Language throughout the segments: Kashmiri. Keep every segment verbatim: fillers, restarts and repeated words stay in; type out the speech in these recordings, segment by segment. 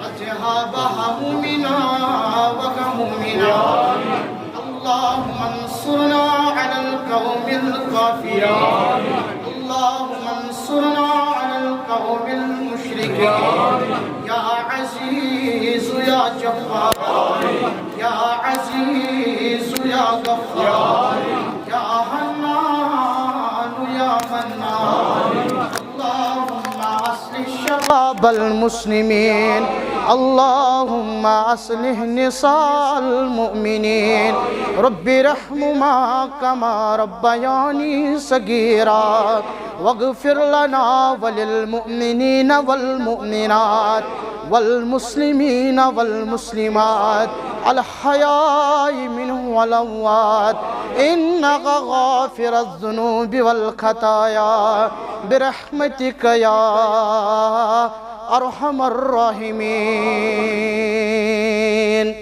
أذهاب همومنا وغمومنا. اللهم انصرنا على القوم الكافرين. اللهم انصرنا على القوم المشركين. يا عزيز يا جبار، يا عزيز يا غفار، يا حنان يا منان. اللهم أصلح شباب المسلمين. اللهم أصلح نساء المؤمنين. رب ارحمهما كما ربياني صغيرا. واغفر لنا وللمؤمنين والمؤمنات والمسلمين والمسلمات الأحياء منهم والأموات إنك غافر الذنوب والخطايا برحمتك يا أرحم الراحمين.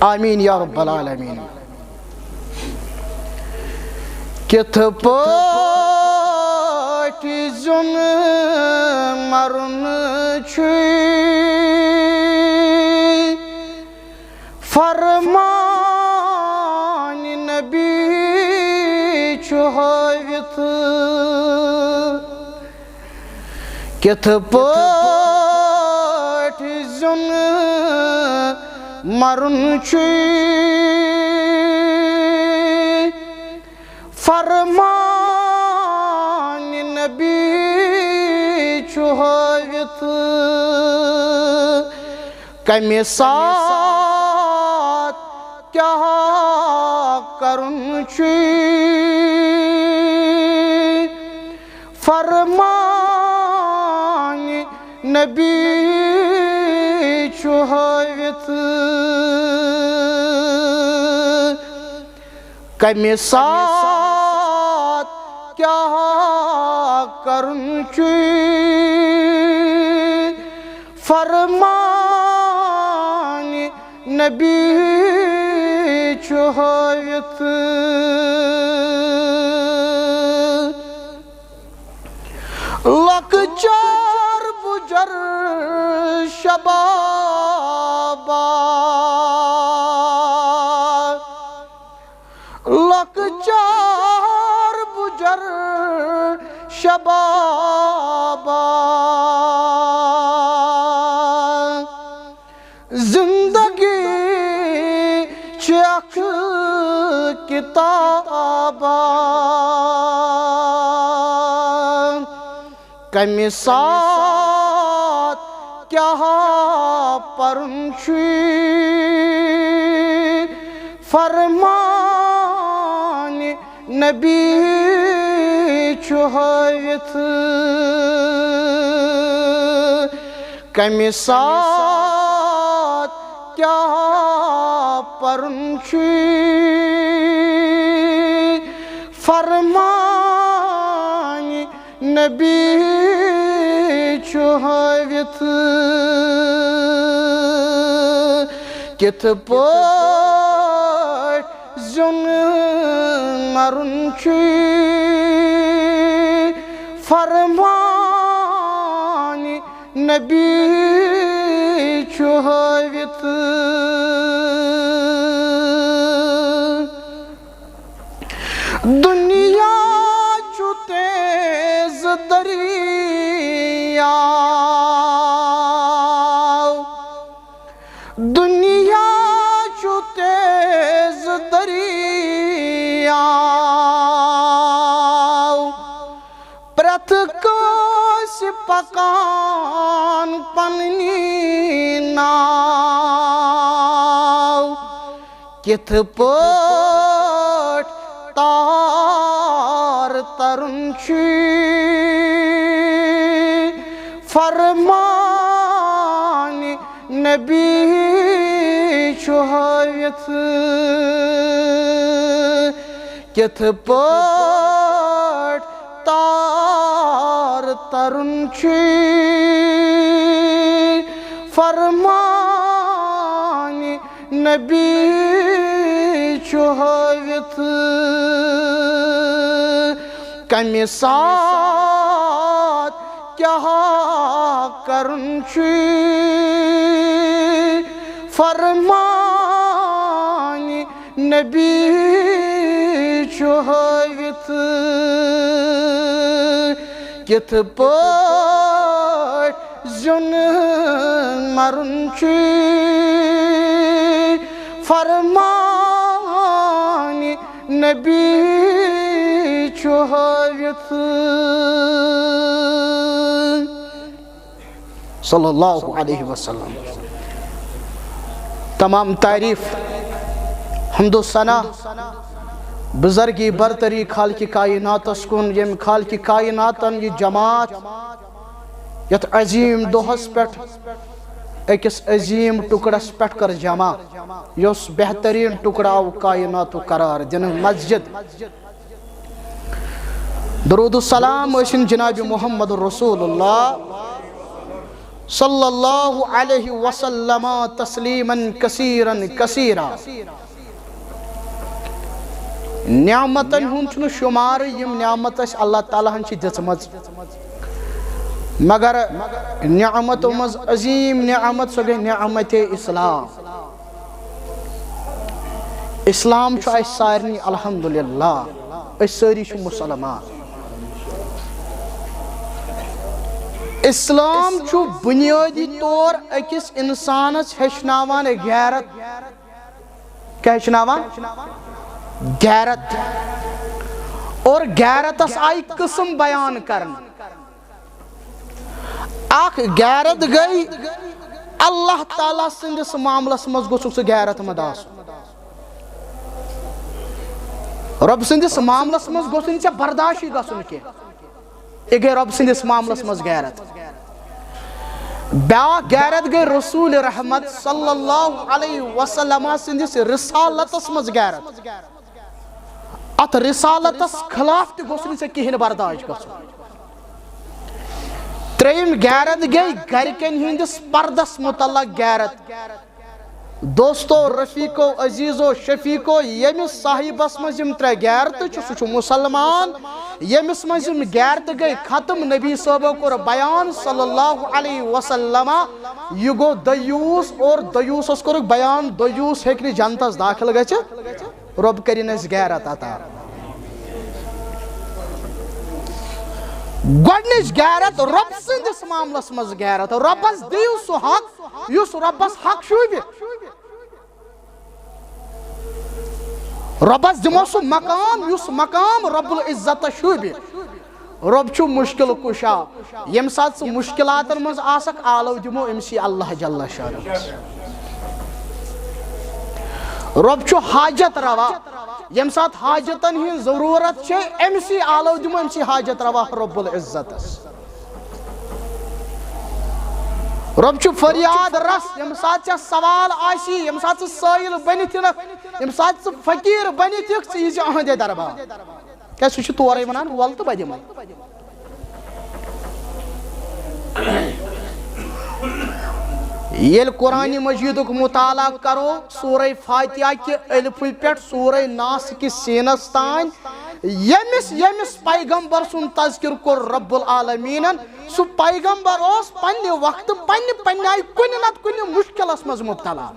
آمين يا رب العالمين. کِتھ پٲٹھۍ زیُن مرُن چھُے، فرمان نبی چھُ ہٲوِتھ۔ کِتھ پٲٹھۍ زیُن مرُن چھُے، فرمان نبی چھُ ہٲوِتھ۔ کمہِ ساتہٕ کیٛاہ کرُن چھُے، فرمان نبی چھُ ہٲوِتھ۔ کمہِ ساتہٕ کیٛاہ کرُن چھُے، فرمان نبی چھُ ہٲوِتھ۔ لۄکچار بُجر شبابا، لۄکچار بُجر شبابا، زندگی چھِ اکھ کتابا۔ کمہِ ساتہٕ کیٛاہ پرُن چھُے، فرمان نبی چھُ ہٲوِتھ۔ کمہِ ساتہٕ کیٛاہ پرُن چھُے، فرمان نبی چھُ ہٲوِتھ۔ کِتھ پٲٹھۍ زیُن مرُن چھُے، فرمان نبی چھُ ہٲوِتھ۔ دُنیا چھُ تیز دریا، دُنیا چھُ تیز دریا، پرٛٮ۪تھ کٲنٛسہِ پکان پننی ناو۔ کِتھ پٲٹھۍ تار ترُن چھُے، فرمان نبی چھُ ہٲوِتھ۔ کِتھ پٲٹھۍ تار ترُن چھُے، فرمان نبی چھُ ہٲوِتھ۔ کمہِ ساتہٕ کیٛاہ کرُن چھُ فرمان نبی چھُ ہٲوِتھ، کِتھ پٲٹھۍ زیُن مرُن چھُ فرمان نبی چھُ ہٲوِتھ۔ صلی اللہ علیہ وسلم۔ تمام تعریف، حمد و ثنا بزرگی برتری خالق کائناتس کُن، ییٚمۍ خالق کائناتن یہِ جماعت یتھ عظیم دۄہس پٮ۪ٹھ أکِس عظیم ٹُکڑس پٮ۪ٹھ کٔر جمع، یۄس بہترین ٹُکڑٕ آو کائناتُک قرار دِنہٕ، مسجد۔ درود و سلام ٲسِن جناب محمد رسول اللہ صلی اللہ علیہ وسلم تسلیما کثیرا کثیرا۔ نعمتن ہُنٛد چھُنہٕ شُمارٕے، یِم نعمت اَسہِ اللہ تعالیٰ ہن چھِ دِژمٕژ، مگر نعمتو منٛز عظیٖم نعمت، سۄ گٔے نعمت اسلام۔ اسلام چھُ اَسہِ سارنٕے، الحمدللہ، أسۍ سٲری چھِ مُسلمان۔ اسلام چھُ بُنیٲدی طور أکِس اِنسانَس ہیٚچھناوان غیرت۔ کیٛاہ ہیٚچھناوان؟ غیرت۔ اور غیرتس آیہِ قٕسم بیان کرنہٕ۔ اکھ غیرت گٔے اللہ تعالیٰ سٕنٛدِس معاملس منٛز گوٚژھُکھ ژٕ غیرت مند آسُن۔ رۄب سٕنٛدِس معاملس منٛز گوٚژھ نہٕ ژےٚ برداشٕے گژھُن کینٛہہ۔ یہِ گٔے رۄب سٕنٛدِس معاملس منٛز غیرت۔ بیٛاکھ غیرت گٔے رسول رحمت صلی اللہ علیہ وسلم سٕنٛدِس رسالتس منٛز غیرت۔ اتھ رسالتس خلاف تہِ گوٚژھ نہٕ ژےٚ کِہیٖنۍ برداشت گژھُن۔ ترٛیٚیِم غیرت گٔے گرِکٮ۪ن ہٕنٛدِس پردس متعلق غیرت۔ دوستو، رفیقو، عزیزو، شفیقو، ییٚمِس صاحبس منٛز یِم ترٛےٚ غیرتہٕ چھِ، سُہ چھُ مُسلمان۔ ییٚمِس منٛز یِم غیرتہٕ گٔے ختم، نبی صٲبو کوٚر بیان صلی اللہ علیہ وسلم، یہِ گوٚو دیوٗس، اور دیوٗسس کوٚرُکھ بیان، دیوٗس ہیٚکہِ نہٕ جنتس دٲخل گٔژھِتھ۔ رۄب کٔرِن اَسہِ غیرت عطا۔ گۄڈٕنِچ غیرت، رۄب سٕنٛدِس معاملس منٛز غیرت۔ رۄبس دِیِو سُہ حق، یُس رۄبس حق شوٗبہِ۔ رۄبس دِمو سُہ مقام، یُس مقام رب العزتس شوٗبہِ۔ رۄب چھُ مُشکِل کُشا۔ ییٚمہِ ساتہٕ ژٕ مُشکِلاتن منٛز آسکھ، آلو دِمو أمۍ سی اللہ جل شانہ۔ رۄب چھُ حاجت روا۔ ییٚمہِ ساتہٕ حاجتن ہٕنٛز ضروٗرت چھے، أمۍ سی آلو دِمو أمۍ سی حاجت روا رب العزتس۔ رۄب چھُ فریاد رس۔ ییٚمہِ ساتہٕ ژےٚ سوال آسی، ییٚمہِ ساتہٕ ژٕ سٲیِل بٔنِتھ یِنکھ، ییٚمہِ ساتہٕ ژٕ فقیٖر بٔنِتھ یِکھ، ژٕ یی زِ أہنٛدے دربار۔ کیٛازِ سُہ چھُ تورے وَنان، "وَل تہٕ بہٕ دِمَے۔" ییٚلہِ قرآنِ مجیٖدُک مُطالعہ کرو، سورہ فاتحہ کہِ الفہٕ پٮ۪ٹھ سورہ ناس کِس سیٖنَس تام، ییٚمِس ییٚمِس پیغمبر سُنٛد تذکر کوٚر رب العالمیٖنَن، سُہ پیغمبر اوس پننہِ وقتہٕ پننہِ پننہِ آیہِ کُنہِ نتہٕ کُنہِ مُشکِلس منٛز مُبتلا۔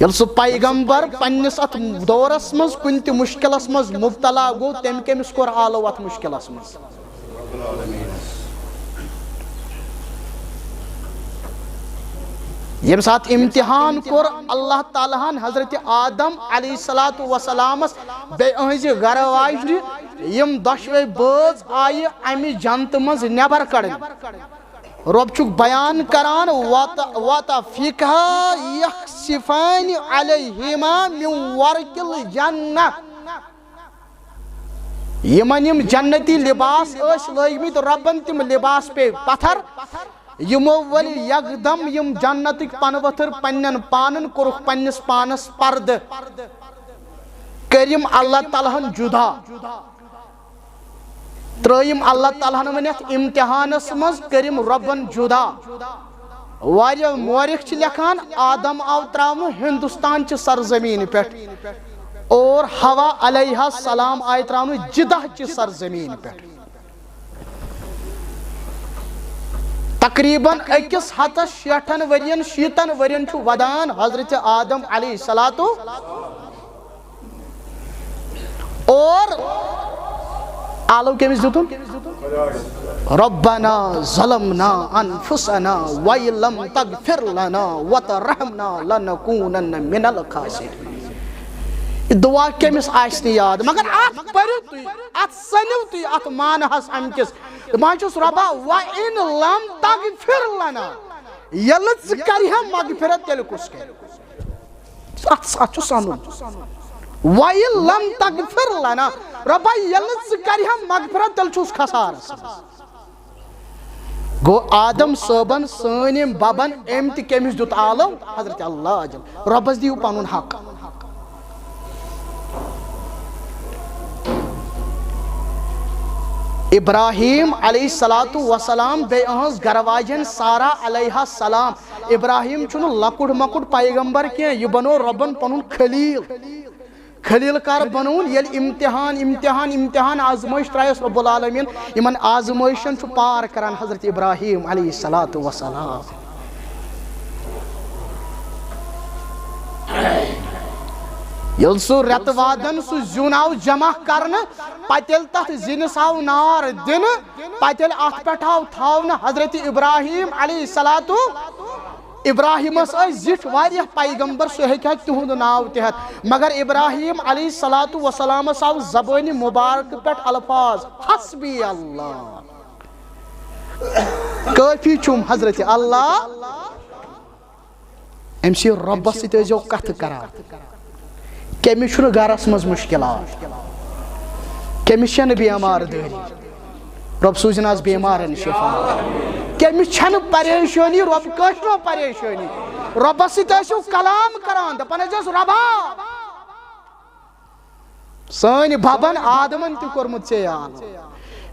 ییٚلہِ سُہ پیغمبر پننِس اتھ دورس منٛز کُنہِ تہِ مُشکِلس منٛز مُبتلا گوٚو، تٔمۍ کٔمِس کوٚر آلو اتھ مُشکِلس منٛز؟ ییٚمہِ ساتہٕ امتحان کوٚر اللہ تعالیٰ ہن حضرت آدم علیہ الصلوۃ والسلامس بیٚیہِ أہنٛزِ گرٕ واجنہِ، یِم دۄشوے بٲژ آیہِ امہِ جنتہٕ منٛز نٮ۪بر کڑنہٕ۔ رۄب چھُکھ بیان کران، "وَط-، وَطَفِقْهَا يَخْصِفَانِ عَلَيْهِمَا مِنْ وَرَقِ الْجَنَّةِ۔" یِمن یِم جنتی لباس ٲسۍ لٲگمٕتۍ، رۄبن تِم لباس پیٚیہِ پتھر۔ یِمو ؤلۍ یکدم یِم جنتٕکۍ پنہٕ ؤتھٕر پننٮ۪ن پانن، کوٚرُکھ پننِس پانس پردٕ، کٔرِم اللہ تعالیٰ ہن جدا۔ ترٲیِم اللہ تعالیٰ ہن وۄنۍ یتھ امتحانس منٛز، کٔرِم رۄبن جدا۔ واریاہ مورخ چھِ لیکھان، آدم آو تراونہٕ ہندوستان چہِ سرزمین پٮ۪ٹھ، اور حوا علیہ السلام آیہِ تراونہٕ جدہ چہِ سرزمین پٮ۪ٹھ۔ تقریباً أکِس ہتس شیٹھن ؤرین، شیٖتن ؤرین چھُ ودان حضرت آدم علیہ الصلوۃ۔ اور آلو کٔمِس دیُتُن؟ ربنا ظلمنا انفسنا وان لم تغفر لنا وترحمنا لنکونن من الخاسرین۔ یہِ دعا کٔمِس آسہِ نہٕ یاد؟ مگر اتھ پٔرِو تُہۍ، اتھ سٔنِو تُہۍ، اتھ معنہس امہِ کِس۔ دپان چھُس، رۄبا، وَإِن لَمْ تَغْفِرْ لَنَا، ییٚلہِ ژٕ کرِہا مغفرت، تیٚلہِ کُس کرِ؟ اتھ، اتھ چھُ سَنُن۔ وَإِن لَمْ تَغْفِرْ لَنَا، رۄبا، ییٚلہِ نہٕ ژٕ کرِہا مغفرت، تیٚلہِ چھُس خسارس منٛز۔ گوٚو آدم صٲبن، سٲنۍ یِم ببن، أمۍ تہِ کٔمِس دیُت آلو؟ حضرت اللہ جل۔ رۄبس دِیِو پنُن حق۔ ابراہیم علیہ الصلوۃ والسلام بیٚیہِ أہنٛز گرٕ واجٮ۪ن سارا علیہ السلام۔ ابراہیم چھُنہٕ لۄکُٹ مۄکُٹ پیغمبر کینٛہہ، یہِ بنوو رۄبن پنُن خلیل۔ خلیل کر بنووُن؟ ییٚلہِ امتحان، امتحان، امتحان، آزمٲیش ترایس رب العالمین یِمن آزمٲیشن چھُ پار کران حضرت ابراہیم علیہ الصلوۃ والسلام۔ ییٚلہِ سُہ رٮ۪تہٕ وادن سُہ زیُن آو جمع کرنہٕ، پتہٕ ییٚلہِ تتھ زِنِس آو نار دِنہٕ، پتہٕ ییٚلہِ اتھ پٮ۪ٹھ آو تھاونہٕ حضرت ابراہیم علیہ الصلوۃ، ابراہیمس ٲسۍ زِٹھۍ واریاہ پیغمبر، سُہ ہیٚکہِ ہا تِہُنٛد ناو تہِ ہٮ۪تھ، مگر ابراہیم علیہ الصلوۃ والسلامس آو زبٲنہِ مبارکہٕ پٮ۪ٹھ الفاظ، حسبی اللہ، کٲفی چھُم حضرت اللہ۔ أمۍ سٕے رۄبَس سۭتۍ ٲسۍزیو کَتھٕ کران۔ کٔمِس چھُنہٕ گرَس منٛز مُشکِلات؟ کٔمِس چھَنہٕ بیمار دٲری؟ رۄب سوٗزِن آز بیمارَن شفا۔ کٔمِس چھَنہٕ پریشٲنی؟ رۄب کٲشرو پریشٲنی۔ رۄبَس سۭتۍ ٲسِو کلام کران، دَپان ٲسۍزیوس، "رۄبا۔" سٲنۍ ببن آدمن تہِ کوٚرمُت ژےٚ آلو۔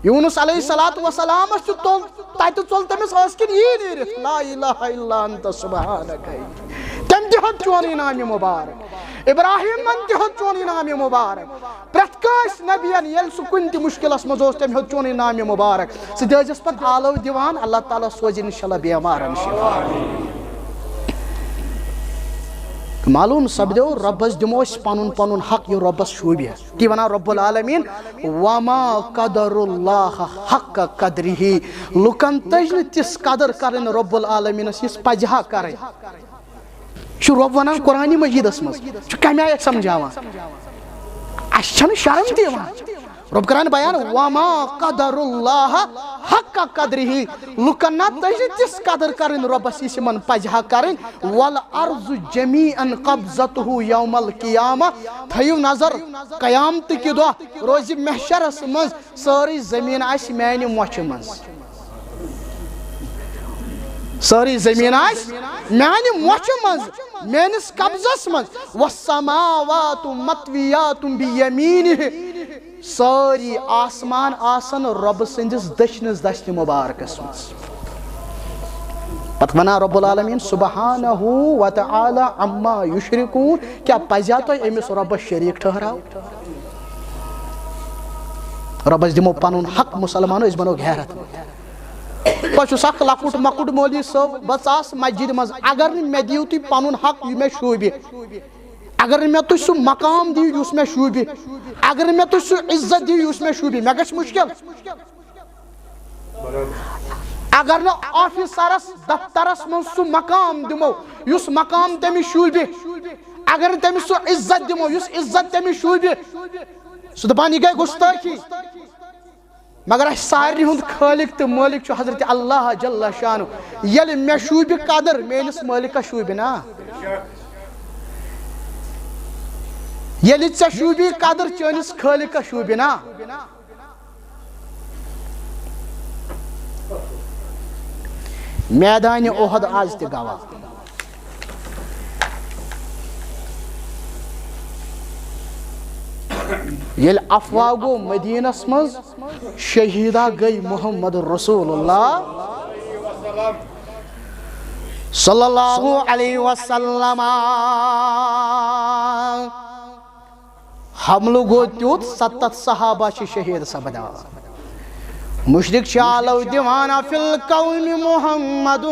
یونس علیہ الصلوۃ والسلامس تہِ توٚل، تتہِ ژوٚل تٔمِس ٲس کِنۍ یی نیٖرِتھ، "لا الہ الا انت سبحانک۔" تٔمۍ تہِ ہیوٚت چونُے نامِ مبارک۔ ابراہیمن تہِ ہیوٚت چونُے نامِ مبارک۔ پرٛٮ۪تھ کٲنٛسہِ نبین ییٚلہِ سُہ کُنہِ تہِ مُشکلس منٛز اوس، تٔمۍ ہیوٚت چونُے نامِ مبارک۔ ژٕ تہِ ٲسۍزٮ۪س پتہٕ آلو دِوان، اللہ تعالیٰ سوزِ انشاءاللہ بیمارن شفا۔ معلوم سپدیو، رۄبس دِمو أسۍ پنُن پنُن حق، یہِ رۄبس شوٗبہِ۔ تی ونان رب العالمین، "وما قدر اللہ حق قدرہ"۔ لُکن تٔج نہٕ تِژھ قدر کرٕنۍ رب العالمینس، یِژھ پزِ ہا کرٕنۍ۔ چھُ رب ونان قرآن مجیدس منٛز، چھُ کمہِ آیت سمجھاوان؟ اسہِ چھنہٕ شرم تہِ یِوان۔ رب کران بیان، "وما قدر اللہ حق قدرہ"۔ لُکن نہ تٔج نہٕ تِژھ قدر کرٕنۍ رۄبس، یِژھ یِمن پزِ ہا کرٕنۍ۔ "والارض جمیعا قبضتہ یوم القیامہ"۔ تھٲیِو نظر، قیامتہٕ کہِ دۄہ روزِ محشرس منٛز سٲرٕے زٔمیٖن آسہِ میانہِ مۄچھِ منٛز۔ سٲرٕے زٔمیٖن آسہِ میانہِ مۄچھِ منٛز، میٲنِس قبضس منٛز۔ "والسماوات مطویات بیمینہ"۔ سٲری آسمان آسن رۄبہٕ سٕنٛدِس دٔچھنِس دستِ مبارکس منٛز۔ پتہٕ ونان رب العالمین سبحانہ و تعالی عما یشرکون، کیٛاہ پزیا تۄہہِ أمِس رۄبس شریٖک ٹھہراو؟ رۄبس دِمو پنُن حق، مسلمانو، أسۍ بنو غیرت۔ بہٕ چھُس اکھ لۄکُٹ مۄکُٹ مولوی صٲب، بہٕ ژاس مسجدِ منٛز، اگر نہٕ مےٚ دِیِو تُہۍ پنُن حق، یہِ مےٚ شوٗبہِ، اگر نہٕ مےٚ تُہۍ سُہ مقام دِیِو یُس مےٚ شوٗبہِ، اگر نہٕ مےٚ تُہۍ سُہ عزت دِیِو یُس مےٚ شوٗبہِ، مےٚ گژھِ مُشکِل۔ اگر نہٕ آفیسرس دفترس منٛز سُہ مقام دِمو یُس مقام تٔمِس شوٗبہِ، اگر نہٕ تٔمِس سُہ عزت دِمو یُس عزت تٔمِس شوٗبہِ، سُہ دپان، یہِ گٔے گُستٲخی۔ مگر اسہِ سارنٕے ہُنٛد خٲلق تہٕ مٲلِک چھُ حضرت اللہ جل شانہ۔ ییٚلہِ مےٚ شوٗبہِ قدر، میٲنِس مٲلِکس شوٗبہِ نا؟ ییٚلہِ ژےٚ شوٗبی قدر، چٲنِس خٲلقس شوٗبہِ نا؟ میدانِ احد آز تہِ گواہ۔ ییٚلہِ افواہ گوٚو مدینس منٛز، شہیدا گٔے محمد رسول اللہ صلی اللہ علیہ وسلم۔ حملہٕ گوٚو تیُتھ، ستتھ صحابہ چھِ شہیٖد سپدان۔ مشرک چھِ آلو دِوان، "افی القوم محمد"،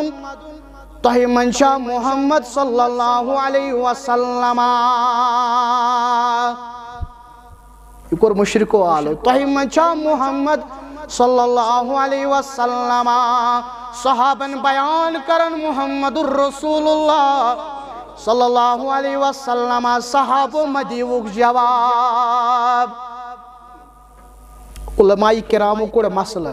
تۄہہِ منٛز چھا محمد صلی اللہ علیہ وسلم؟ یہِ کوٚر مشرکو آلو، "تۄہہِ منٛز چھا محمد صلی اللہ علیہ وسلم؟" صحابن بیان کران، "محمد رسول اللہ صلی اللہ علیہ وسلم"۔ صحابو مہ دیوُکھ جواب۔ علماء کرامو کوٚڑ مسلہٕ،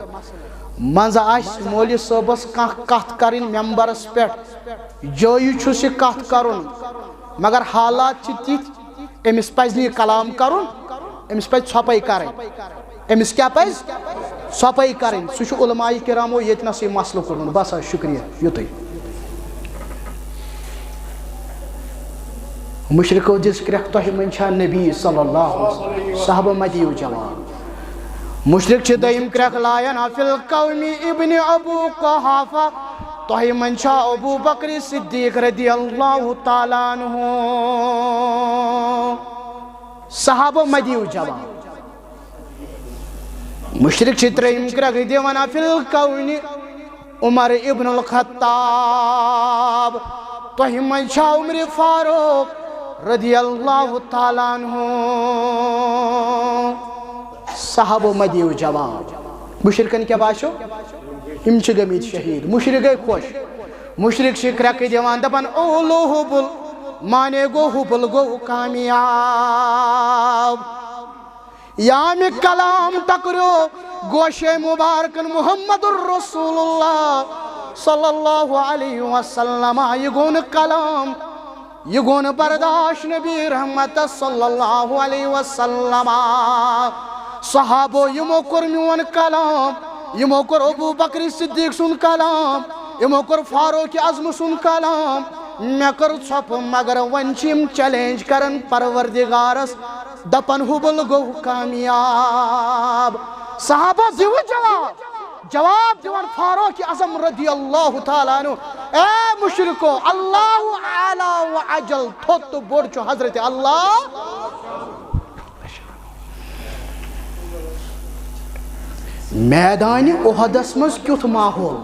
منٛزٕ آسہِ مولوی صٲبس کانٛہہ کتھ کرٕنۍ ممبرس پٮ۪ٹھ، جٲیز چھُس یہِ کتھ کرُن، مگر حالات چھِ تِتھۍ، أمِس پزِ نہٕ یہِ کلام کرُن، أمِس پزِ ژھۄپے کرٕنۍ۔ أمِس کیٛاہ پزِ؟ ژھۄپے کرٕنۍ۔ سُہ چھُ علماء کرامو ییٚتہِ نسٕے مسلہٕ کوٚڑمُت۔ بس حظ، شُکریہ، یُتُے۔ مشرکو دِژ کرٛٮ۪کھ، "تۄہہِ منٛز چھا نبی صلی اللہ علیہ وسلم؟" صحابہ مہ دِیِو جواب۔ مشرک چھِ دوٚیِم کرٛٮ۪کھ لایان، "افی القوم ابن ابو قحافہ"، تۄہہِ منٛز چھا ابو بکر صدیق رضی اللہ تعالیٰ عنہ؟ صحابہ مہ دِیِو جواب۔ مشرک چھِ ترٛیٚیِم کرٛٮ۪کھ دِوان، "افی القوم عمر ابن الخطاب"، تۄہہِ منٛز چھا عمر فاروق رضی اللہ تعالیٰ عنہ؟ صحابو مہ دِیِو جواب۔ مشرکن کیٛاہ باسیو؟ یِم چھِ گٔمٕتۍ شہیٖد۔ مشرک گٔے خۄش۔ مشرک چھِ کرٛٮ۪کہٕ دِوان، دپان، "اولو ہُبل"، معنی گوٚو ہُبل گوٚو کامیاب۔ یامہِ کلام ٹکریو گوشے مبارکن محمد رسول اللہ صلی اللہ علیہ وسلم۔ یہِ گوٚو نہٕ کلام، یہِ گوٚو نہٕ برداشت نبی رحمت صلی اللہ علیہ وسلم۔ صحابو، یِمو کوٚر میون کلام، یِمو کوٚر ابو بکر صدیق سُنٛد کلام، یِمو کوٚر فاروق اعظم سُنٛد کلام، مےٚ کٔر ژھۄپہٕ، مگر وۄنۍ چھِ یِم چیلنج کران پروردگارس، دپان ہُبل گوٚو کامیاب۔ صحابہ دیو جواب، جواب دِوان فاروق اعظم رضی اللہ تعالیٰ عنہ، "اے مشرکو، اللہ اعلیٰ و اجل، تھوٚد تہٕ بوٚڑ چھُ حضرت اللہ۔" میدانِ احدس منٛز کیُتھ ماحول؟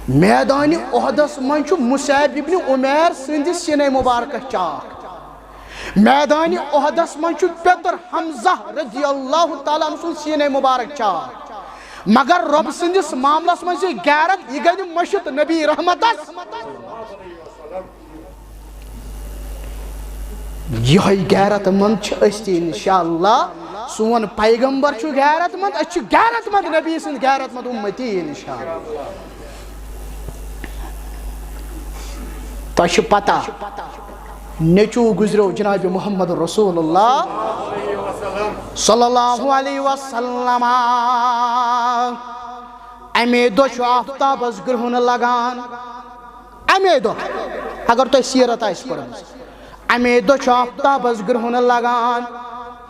میدانِ احدس منٛز چھُ مصعب ابن عمیر سٕنٛدِ سینے مبارکس چاکھ۔ میدانِ احدس منٛز چھُ پیٚتٕر حمزہ رضی اللہ تعالیٰ عنہ سُنٛد سینے مبارک چاکھ۔ مگر رۄب سٕنٛدِس معاملس منٛز یہِ غیرت، یہِ گٔے نہٕ مٔشِتھ نبی رحمتس۔ یِہوٚے غیرت مند چھِ أسۍ تہِ انشاءاللہ۔ سون پیغمبر چھُ غیرت مند، أسۍ چھِ غیرت مند نبی سٕنٛدۍ غیرت مند اُمتی انشاءاللہ۔ تۄہہِ چھِ پتہ، نیٚچوٗ گُزریو جناب محمد رسول اللہ صلی اللہ علیہ وسلم۔ اَمے دۄہ چھُ آفتابس گرٛہُن لگان۔ اَمے دۄہ، اگر تۄہہِ سیرت آسہِ پٔرمٕژ، اَمے دۄہ چھُ آفتابس گرٛہُن لگان۔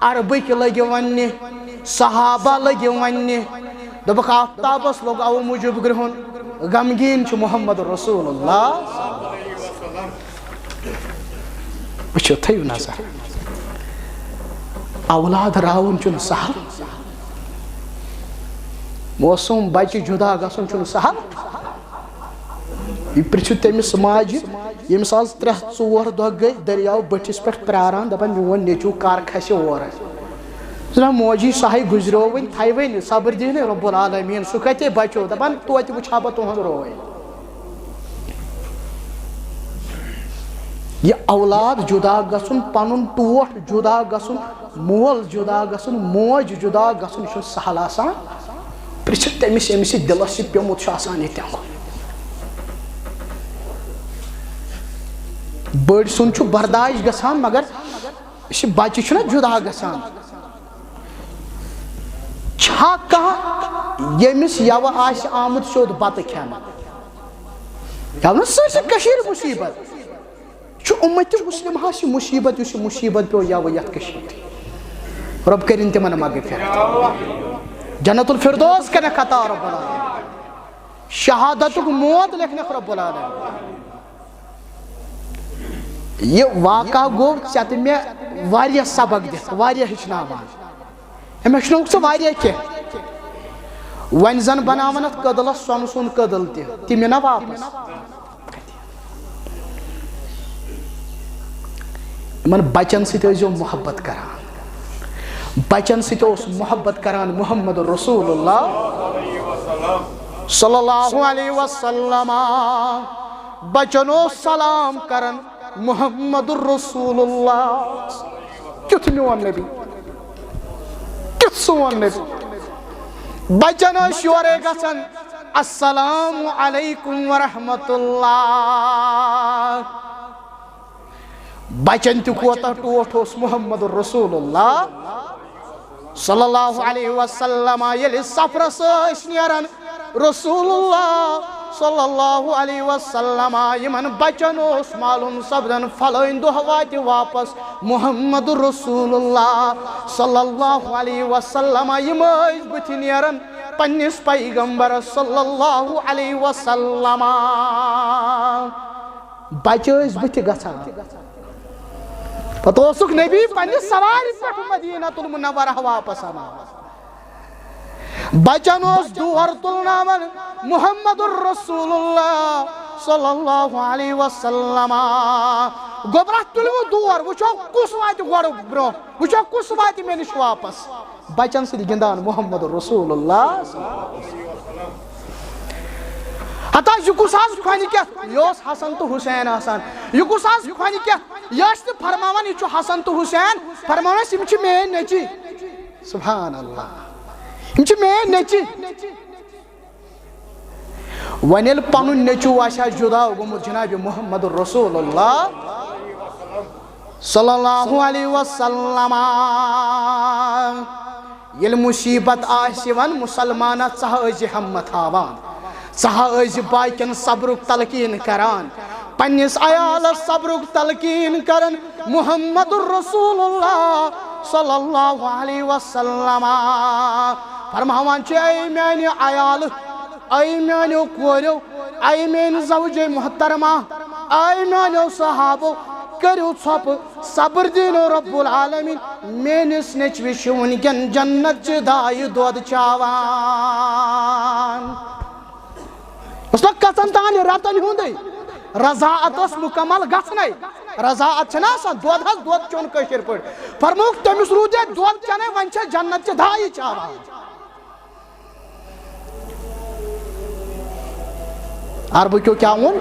عربٕکۍ لٔگۍ وننہِ، صحابہ لٔگۍ وننہِ، دوٚپُکھ، آفتابس لوٚگ اَوٕ موٗجوٗب گرٛہُن، غمگیٖن چھُ محمد رسول اللہ۔ وٕچھِو، تھٲیِو نظر، اولاد راوُن چھُنہٕ سہل، معصوم بچہِ جُدا گژھُن چھُنہٕ سہل۔ یہِ پرٛژھِو تٔمِس ماجہِ، ییٚمِس آز ترٛےٚ ژور دۄہ گٔے دٔریاو بٔٹھِس پٮ۪ٹھ پرٛاران، دَپان، "میون نیٚچوٗ کَر کھسہِ اورٕ؟" دَپان، "موجی، سُہ ہَے گُزریو وۄنۍ، تھَے وۄنۍ صبر دِیِو نَے رۄب العالمیٖن، سُہ کَتہِ بَچو؟" دَپان، "توتہِ وٕچھِ ہا بہٕ تُہُنٛد روے۔" یہِ اولاد جُدا گژھُن، پَنُن ٹوٹھ جُدا گژھُن، مول جُدا گژھُن، موج جُدا گژھُن، یہِ چھُنہٕ سہل آسان۔ پرٛژھِو تٔمِس، ییٚمِس یہِ دِلَس یہِ پیوٚمُت چھُ آسان، یہِ تہِ۔ بٔڑۍ سُنٛد چھُ برداش گژھان، مگر یہِ چھِ بَچہِ چھُنہ جُدا گژھان۔ چھا کانٛہہ، ییٚمِس یَوٕ آسہِ آمُت سیوٚد بَتہٕ کھٮ۪نہٕ؟ یَوٕ نہٕ سٲرسٕے کٔشیٖرِ مُصیٖبت۔ چھُ اُمتِ مسلمہس یہِ مُصیبت، یُس یہِ مُصیبت پیوٚو یَوٕ یَتھ کٔشیٖرِ۔ رۄب کٔرِن تِمن مغفرت۔ جنت الفردوس کَرٮ۪کھ عطا رۄب العالمین۔ شہادتُک موت لیکھنَکھ رۄب العالمین۔ یہِ واقعہ گوٚو ژےٚ تہٕ مےٚ واریاہ سبق دِتھ، واریاہ ہیٚچھناوان۔ أمۍ ہیٚچھنووُکھ ژٕ واریاہ کینٛہہ۔ وۄنۍ زَن بَناوَن اَتھ کٔدلَس سۄنہٕ سُنٛد کٔدٕل تہِ، تہِ مِنا واپَس۔ یِمَن بَچَن سۭتۍ ٲسۍزیو محبت کَران۔ بَچَن سۭتۍ اوس محبت کَران محمد رسول اللہ صلی اللہ علیہ وسلم۔ بَچَن اوس سلام کَران محمد رسول اللہ۔ کیُتھ میون نبی، کیُتھ سون نبی۔ بَچَن ٲسۍ یورے گژھان، "السلام علیکم ورحمۃ اللہ۔" بَچَن تہِ کوتاہ ٹوٹھ اوس محمد رسول اللہ صلی اللہ علیہ وسلم۔ ییٚلہِ سفرس ٲسۍ نیران، رسول اللہ صلی اللہ علیہ وسلم، یِمن بَچَن اوس معلوم سپدان، فلٲنۍ دۄہ واتہِ واپس محمد رسول اللہ صلی اللہ علیہ وسلم۔ یِم ٲسۍ بٕتھِ نیران پننِس پیغمبرس صلی اللہ علیہ وسلم۔ بَچہٕ ٲسۍ بٕتھِ گژھان۔ پتہٕ اوسُکھ نبی پننہِ سوارِ پٮ۪ٹھ مدینہ المنورہ واپس انان۔ بَچَن اوس دور تُلناوان محمد رسول اللہ صلی اللہ علیہ وسلم۔ گوٚبرا، تُلِو دور، وٕچھو کُس واتہِ گۄڈٕ برونٛہہ، وٕچھو کُس واتہِ مےٚ نِش واپس۔ بَچَن سۭتۍ گِنٛدان محمد رسول اللہ۔ ہتا یہِ کُس حظ کھۄنہِ کیٛاہ؟ یہِ اوس حسن تہٕ حسین آسان۔ یہِ کُس حظ کھۄنہِ کیٛاہ؟ یہِ ٲسۍ نہٕ فرماوان، یہِ چھُ حسن تہٕ حسین، فرماوان ٲسۍ، "یِم چھِ میٲنۍ نیٚچی۔" سبحان اللہ، یِم چھِ میٲنۍ نیٚچی۔ وۄنۍ ییٚلہِ پنُن نیٚچوٗ آسہِ ہا جُدا گوٚمُت جناب محمد رسول اللہ صلی اللہ علیہ وسلم، ییٚلہِ مُصیٖبت آسہِ یِوان، مُسلمانہ، ژٕ ہا ٲسۍ زِ ہمت ہاوان، ژٕ ہا ٲسۍ زِ باقین صبرُک تلقیٖن کران، پننِس عیالس صبرُک تلقیٖن کران۔ محمد رسول اللہ صلی اللہ علیہ وسلم فرماوان چھِ، اے میانہِ عیالہٕ، اے میانیو کوریو، اے میانہِ زوجے محترمہ، اے میانیو صحابو، کٔرِو ژھۄپہٕ، صبر دیٖنو رب العالمین، میٲنِس نیٚچوِس چھُ وٕنکیٚن جنت چہِ دایہِ دۄد چاوان۔ اوس نہ کژن تام رتن ہُنٛدُے۔ رضاعت ٲس مکمل گژھنے۔ رضاعت چھنہ آسان، دۄد حظ، دۄد چیوٚن کٲشِر پٲٹھۍ۔ فرمووُکھ، تٔمِس روٗد ییٚتہِ دۄد چینے، وۄنۍ چھےٚ جنت چہِ دایہِ چاوان۔ عربہٕ کیو کیٛاہ ووٚن؟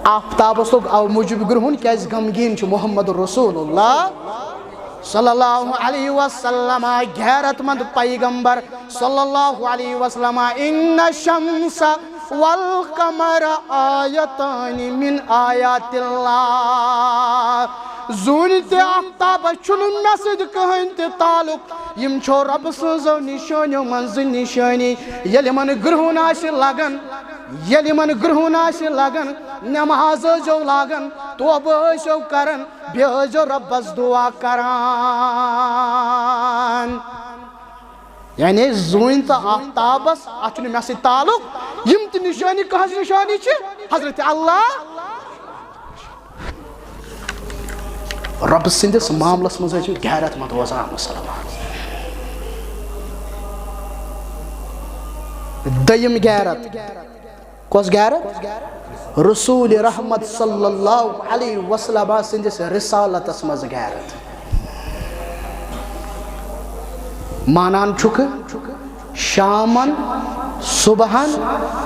آفتابس لوٚگ او موٗجوٗب گرٛہُن، کیٛازِ غمگیٖن چھُ محمد رسول اللہ صلی اللہ علیہ وسلم، غیرت مند پیغمبر صلی اللہ علیہ وسلم۔ ان الشمس والقمر آیتان من آیات اللہ۔ زوٗنہِ تہٕ آفتابس چھُنہٕ مےٚ سۭتۍ کٕہٕنۍ تہِ تعلق۔ یِم چھو رۄبہٕ سٕنٛزو نِشٲنیو منٛز زٕ نِشٲنی۔ ییٚلہِ یِمن گرٛہُن آسہِ لگان، ییٚلہِ یِمن گرٛہُن آسہِ لگان، نٮ۪ماز ٲسۍزیو لاگان، توبہٕ ٲسۍزیو کران، بیٚیہِ ٲسۍزیو رۄبس دُعا کران۔ یعنی زوٗنہِ تہٕ آفتابس، اتھ چھُنہٕ مےٚ سۭتۍ تعلق۔ یِم تہِ نِشٲنی، کٕہٕنٛز نِشٲنی چھِ؟ حضرت اللہ۔ رۄبہٕ سٕنٛدِس معاملس منٛز ٲسِو غیرت مند روزان مُسلمان۔ دوٚیِم غیرت۔ کۄس غیرت؟ رسول رحمت صلی اللہ علیہ وسلم سٕنٛدِس رسالتس منٛز غیرت۔ مانان چھُکھ، شامن، صبحن،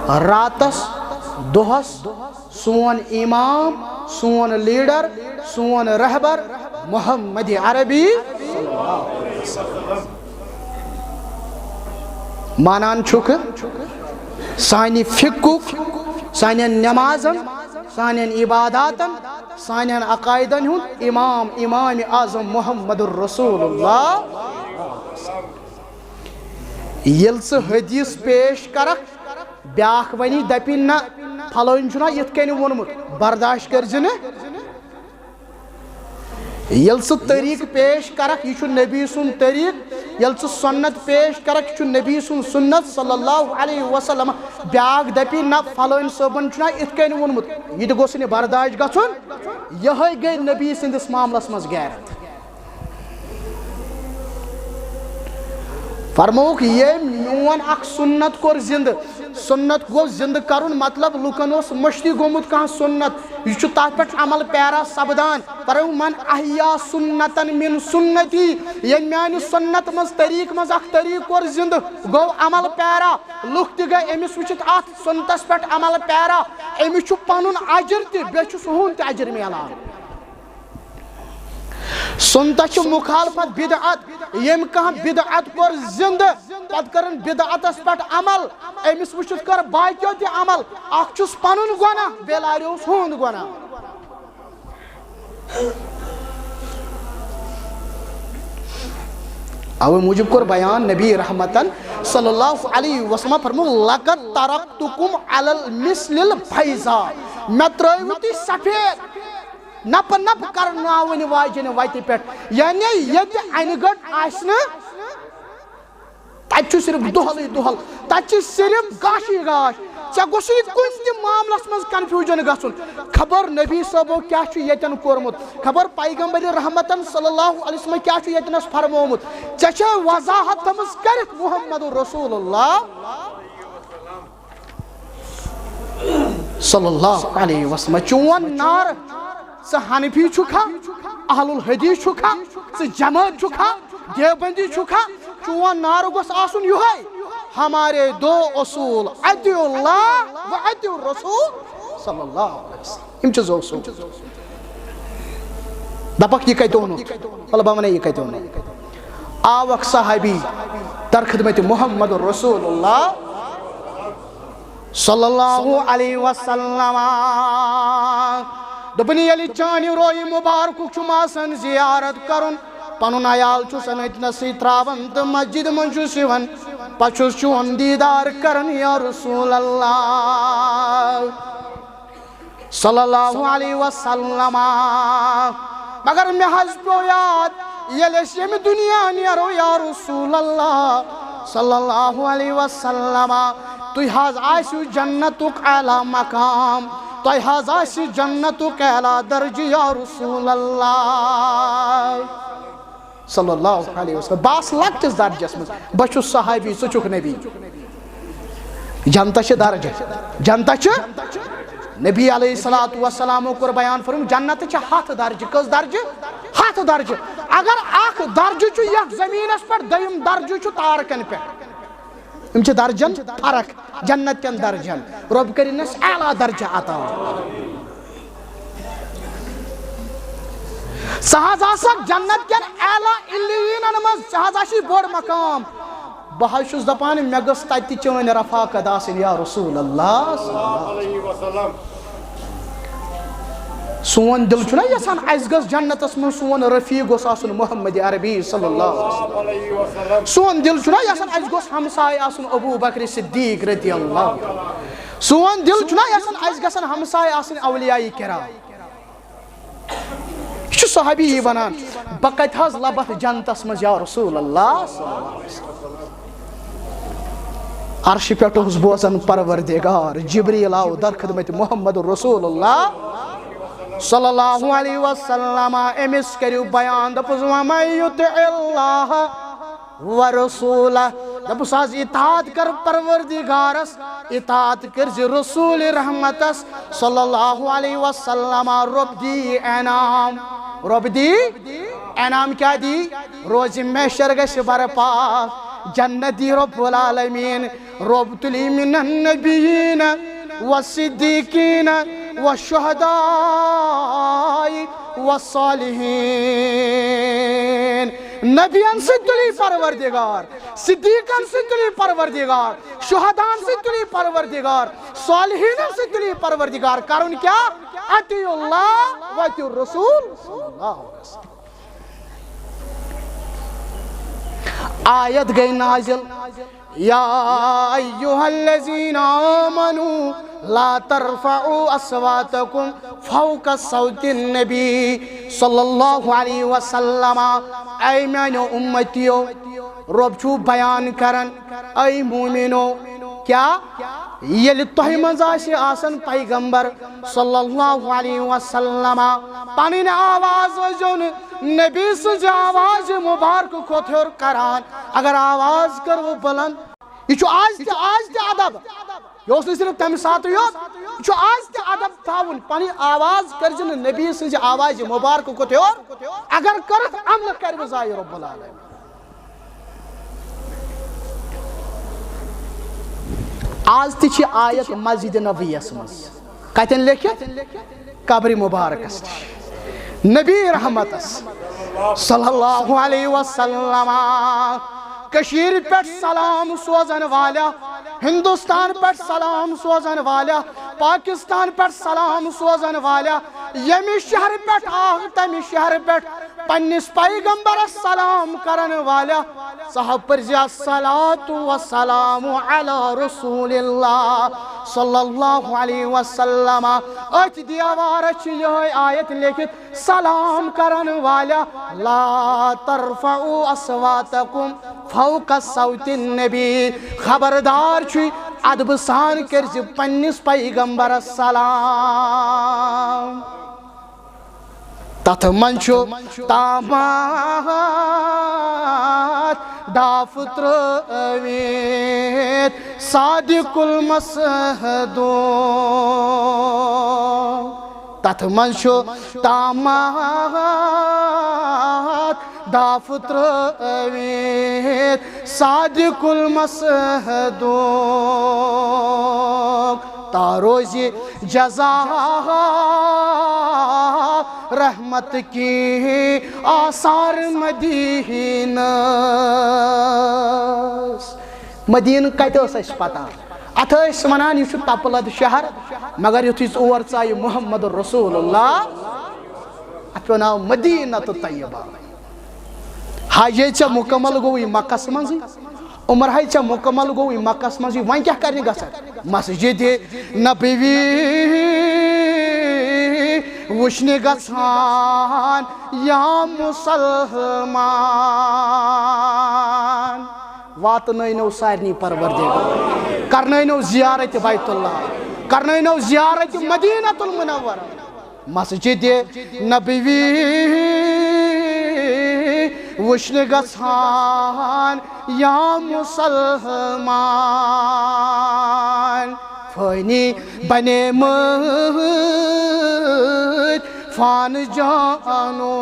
راتس، دۄہس، سون امام، سون لیڈر، سون رہبر محمد عربی۔ مانان چھُکھ، سانہِ فقہُک، سانٮ۪ن نمازن، سانٮ۪ن عباداتن، سانٮ۪ن عقائدن ہُنٛد امام، امام اعظم محمد رسول اللہ۔ ییٚلہِ ژٕ حدیث پیش کرکھ، بیاکھ ونی، دپی، نہ، پھلٲنۍ چھُنہ یِتھ کٔنۍ ووٚنمُت، برداشت کٔرۍ زِ نہٕ۔ ییٚلہِ ژٕ طریٖقہٕ پیش کرکھ، یہِ چھُ نبی سُنٛد طریٖقہٕ، ییٚلہِ ژٕ سُنت پیش کرکھ، یہِ چھُ نبی سُنٛد سُنت صلی اللہ علیہ وسلم، بیاکھ دپی، نہ، پھلٲنۍ صٲبن چھُنہ یِتھ کٔنۍ ووٚنمُت، یہِ تہِ گوٚژھ نہٕ برداشت گژھُن۔ یِہوٚے گٔے نبی سٕنٛدِس معاملس منٛز غیرت۔ فرمووُکھ، ییٚمۍ میون اکھ سُنت کوٚر زِندٕ۔ سُنت گوٚو زِندٕ کرُن، مطلب لُکن اوس مٔشتٕے گوٚمُت کانٛہہ سُنت، یہِ چھُ تتھ پٮ۪ٹھ عمل پیرا سپدان۔ فرموو، من احیا سنتن من سنتی، ییٚمۍ میانہِ سُنت منٛز، طریٖقہٕ منٛز اکھ طریٖقہٕ کوٚر زِندٕ، گوٚو عمل پیرا۔ لُکھ تہِ گٔے أمِس وٕچھِتھ اتھ سُنتس پٮ۪ٹھ عمل پیرا۔ أمِس چھُ پنُن اجر تہِ، بیٚیہِ چھُ سُہُنٛد تہِ اجر میلان۔ سُنتس چھِ مخالفت بدعت۔ ییٚمۍ کانٛہہ بدعت کوٚر زِندٕ، پتہٕ کٔرٕن بدعتس پٮ۪ٹھ عمل، أمِس وٕچھِتھ کٔر باقیو تہِ عمل، اکھ چھُس پنُن گۄناہ، بیٚیہِ لاریوس ہُہُنٛد گۄناہ۔ اوے موٗجوٗب کوٚر بیان نبی رحمتن صلی اللہ علیہ وسلم، فرموو، لقد ترکتکم علی المثل البیضاء، مےٚ ترٲوِو تُہۍ سفید نپہٕ نپہٕ کرناوٕنۍ واجنہِ وتہِ پٮ۪ٹھ، یعنی ییٚتہِ انہِ گٔٹ آسہِ نہٕ، تتہِ چھُ صرف دۄہلٕے دۄہل، تتہِ چھِ صرف گاشٕے گاش۔ ژےٚ گوٚژھُے کُنہِ تہِ معاملس منٛز confusion گژھُن، خبر نبی صٲبو کیٛاہ چھُ ییٚتٮ۪ن کوٚرمُت، خبر پیغمبر رحمتن صلی اللہ علیہ وسلم کیٛاہ چھُ ییٚتنس فرمومُت۔ ژےٚ چھے وضاحت تھٲمٕژ کٔرِتھ محمد رسول اللہ صلی اللہ علیہ وسلم۔ چون نار، ژٕ حنفی چھُکھا، اہل الحدیث چھُکھا، ژٕ جماعت چھُکھا، دیوبندی چھُکھا؟ چون نعرٕ گوٚژھ آسُن یِہوٚے، ہمارے دو اصول، اطیعوا اللہ و اطیعوا الرسول صلی اللہ علیہ وسلم۔ یِم چھِ زٕ اصول۔ دَپَکھ، یہِ کَتہِ اوٚنُتھ؟ وَلہٕ بہٕ وَنَے، یہِ کَتہِ اوٚنُتھ۔ آو اَکھ صحابی در خدمت محمد رسول اللہ صلی اللہ علیہ وسلم۔ دوٚپُن، ییٚلہِ چانہِ رویہِ مُبارکُک چھُم آسان زیارت کَرُن، پنُن عیال چھُس أتھۍ نَسٕے ترٛاوان تہٕ مسجد منٛز چھُس یِوان، پتہٕ چھُس چون دیٖدار کران یا رسول اللہ صلی اللہ علیہ وسلم۔ مگر مےٚ حظ پیوٚو یاد، ییٚلہِ أسۍ ییٚمہِ دُنیا نیرو یا رسول اللہ صلی اللہ علیہ وسلم، تُہۍ حظ آسِو جنتُک اعلیٰ مقام، تۄہہِ حظ آسہِ جنتُک اعلیٰ درجہٕ یا رسول اللہ صلی اللہ علیہ وسلم۔ بہٕ آسہٕ لۄکٹِس درجس منٛز، بہٕ چھُس صحابی، ژٕ چھُکھ نبی۔ جنتس چھِ درجہٕ، جنتس چھِ۔ نبی علیہ الصلوۃ والسلامو کوٚر بیان، فرموو، جنتس چھِ ہتھ درجہٕ۔ کٔژ درجہٕ؟ ہتھ درجہٕ۔ اگر اکھ درجہٕ چھُ یتھ زمینس پٮ۪ٹھ، دوٚیِم درجہٕ چھُ تارکن پٮ۪ٹھ۔ یِم چھِ درجن فرق، جنت کٮ۪ن درجن۔ رۄب کٔرِنَس اعلیٰ درجہٕ عطا۔ ژٕ حظ آسکھ جنت کٮ۪ن اعلیٰ علیٖینن منٛز، ژےٚ حظ آسی بوٚڑ مقام۔ بہٕ حظ چھُس دپان، مےٚ گٔژھ تتہِ تہِ چٲنۍ رفاقت آسٕنۍ یا رسول اللہ۔ سون دل چھُنہ یژھان اسہِ گٔژھ جنتس منٛز سون رفیق گوٚژھ آسُن محمد عربی صلی اللہ علیہ وسلم۔ سون دل چھُنہ یژھان اسہِ گوٚژھ ہمساے آسُن ابو بکر صدیق رضی اللہ عنہ۔ سون دل چھُنہ یژھان اسہِ گژھن ہمساے آسٕنۍ اولیاء کرام۔ یہِ چھُ صحابی یی ونان، بہٕ کتہِ حظ لبہٕ جنتس منٛز یا رسول اللہ صلی اللہ علیہ وسلم۔ عرشہِ پٮ۪ٹھ اوس بوزان پروردگار، جبریل آو در خدمت محمد رسول اللہ صلی اللہ علیہ وسلم۔ أمِس کٔرِو بیان، دوٚپُس، وَمَن یُطِعِ اللَّهَ وَرَسُولَهُ۔ دوٚپُس، از اطاعت کر پروردگارس، اطاعت کٔرزِ رسول رحمتس صلی اللہ علیہ وسلم۔ رۄب دی انعام، رۄب دی انعام۔ کیٛاہ دی؟ روزِ محشر گژھِ برپا، جنت دی رب العالمین۔ رۄب تُلی من النبیین والصدیقین والشہداء والصالحین۔ نبیَن سۭتۍ تُلی پروردگار، صدیقن سۭتۍ تُلی پروردگار، شہداہن سۭتۍ تُلی پروردگار، صالحینن سۭتۍ تُلی پروردگار۔ کرُن کیٛاہ؟ اطیعوا اللہ و اطیعوا الرسول صلی اللہ علیہ وسلم۔ آیت گٔے نازل، یا ایھا الذین آمنوا لا ترفعوا اصواتکم فوق صوت النبی صلی اللہ علیہ وسلم۔ اے میانیو امتیو، رۄب چھُ بیان کران، اے مومنو، کیا ییٚلہِ تۄہہِ منٛز آسہِ آسان پیغمبر صلی اللہ علیہ وسلم، پنٕنۍ آواز ٲسۍزیو نہٕ نبی سٕنٛزِ آوازِ مُبارکہٕ کھۄتہٕ ہیوٚر کران۔ اگر آواز کٔروٕ بُلند، یہِ چھُ آز تہِ، آز تہِ ادب۔ یہِ اوس نہٕ صرف تَمہِ ساتہٕ یوت، یہِ چھُ آز تہِ ادب تھاوُن۔ پنٕنۍ آواز کٔرزِ نہٕ نبی سٕنٛزِ آوازِ مُبارکہٕ کھۄتہٕ ہیوٚر۔ اگر کٔرٕتھ، عملہٕ کرِ وۄنۍ ظٲہِر رب العالمین۔ آز تہِ چھِ آیت مسجد نبویس منٛز۔ کتٮ۪ن لیکھِتھ؟ قبرِ مبارکس نِش۔ نبی رحمتس صلی اللہ علیہ وسلم، کشمیر پٮ۪ٹھ سلام سوزن والیا، ہندوستان پٮ۪ٹھ سلام سوزن والیا، پاکستان پٮ۪ٹھ سلام سوزن والیا، ییٚمہِ شہرٕ پٮ۪ٹھ آو، تمہِ شہرٕ پٮ۪ٹھ پننِس پیغمبرس سلام کرن والیا، صاحب پرزِ الصلاۃ والسلام علی رسول اللہ صلی اللہ علیہ وسلم۔ أتھۍ دیوارس چھِ یِہوٚے آیت لیکھِتھ، سلام کرن والیا، لا ترفعوا اصواتکم فوق صوت النبی، خبردار چھُے، ادبہٕ سان کٔرزِ پننِس پیغمبرس سلام۔ تتھ منٛز چھُ تامات داف ترٲوِتھ صادق المصدوق۔ تتھ منٛز چھُ تامات داف ترٲوِتھ صادق المصدوق۔ تا روزِ جزا رحمت کی آثار مدینس۔ مدینہ کتہِ ٲس اَسہِ پتہ؟ اتھ ٲسۍ ونان، یہِ چھُ تپہٕ لد شہر، مگر یُتھُے ژٕ اور ژایہِ محمد رسول اللہ، اتھ پیوٚو ناو مدینہ الطیبہ۔ حج ہے ژےٚ مکمل گوٚوُے مکس منٛزٕے، عمر ہے ژےٚ مکمل گوٚوُے مکس منٛزٕے، وۄنۍ کیٛاہ کرنہِ گژھکھ؟ مسجد نبوی وٕچھنہِ گژھان یا مسلمان۔ واتنٲینو سارنٕے پروردگار، کرنٲینو زیارت بیت اللہ، کرنٲینو زیارت مدینہ المنورہ۔ مسجد نبوی وٕچھنہِ گژھان یا مسلمان، فٲنی بنے مٕتۍ فان جانو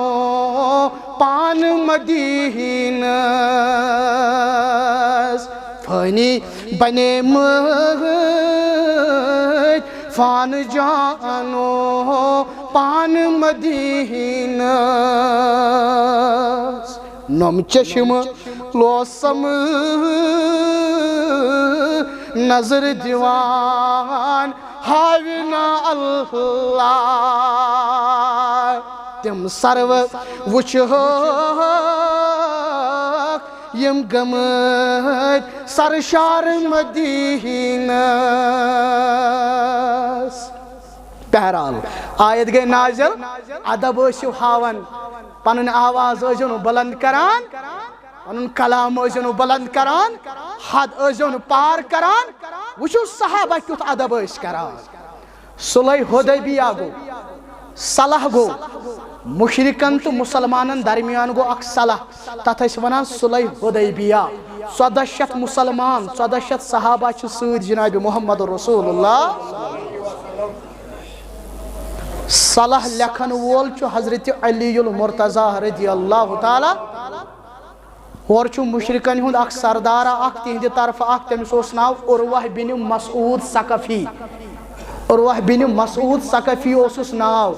پان مدینس، فٲنی بنے مٕتۍ فان جانو پان مدینس۔ نۄم چشم لوسم نظر دیوان ہاونا اللہ۔ تِم سرو وٕچھہوکھ یِم گٔمٕتۍ سرشار مدینس۔ بہرحال، آیت گٔے نازل، ادب ٲسِو ہاوان، پنٕنۍ آواز ٲسۍزیو نہٕ بلند کران، پنُن کلام ٲسۍزیو نہٕ بلند کران، حد ٲسۍزیو نہٕ پار کران۔ وٕچھِو صحابہ کیُتھ ادب ٲسۍ کران۔ صلح حدیبیہ گوٚو، صلح گوٚو، مشرکن تہٕ مسلمانن درمیان گوٚو اکھ صلح، تتھ ٲسۍ ونان صلح حدیبیہ۔ ژۄدہ شیٚتھ مسلمان، ژۄدہ شیٚتھ صحابہ چھِ سۭتۍ جناب محمد رسول اللہ۔ صلح لیکھن وول چھُ حضرت علی المرتضی رضی اللہ تعالیٰ۔ ہورٕ چھُ مشرکن ہُنٛد اکھ سردارا اکھ، تِہنٛدِ طرفہٕ اکھ، تٔمِس اوس ناو عروہ بن مسعود ثقفی۔ عروہ بن مسعود ثقفی اوسُس ناو۔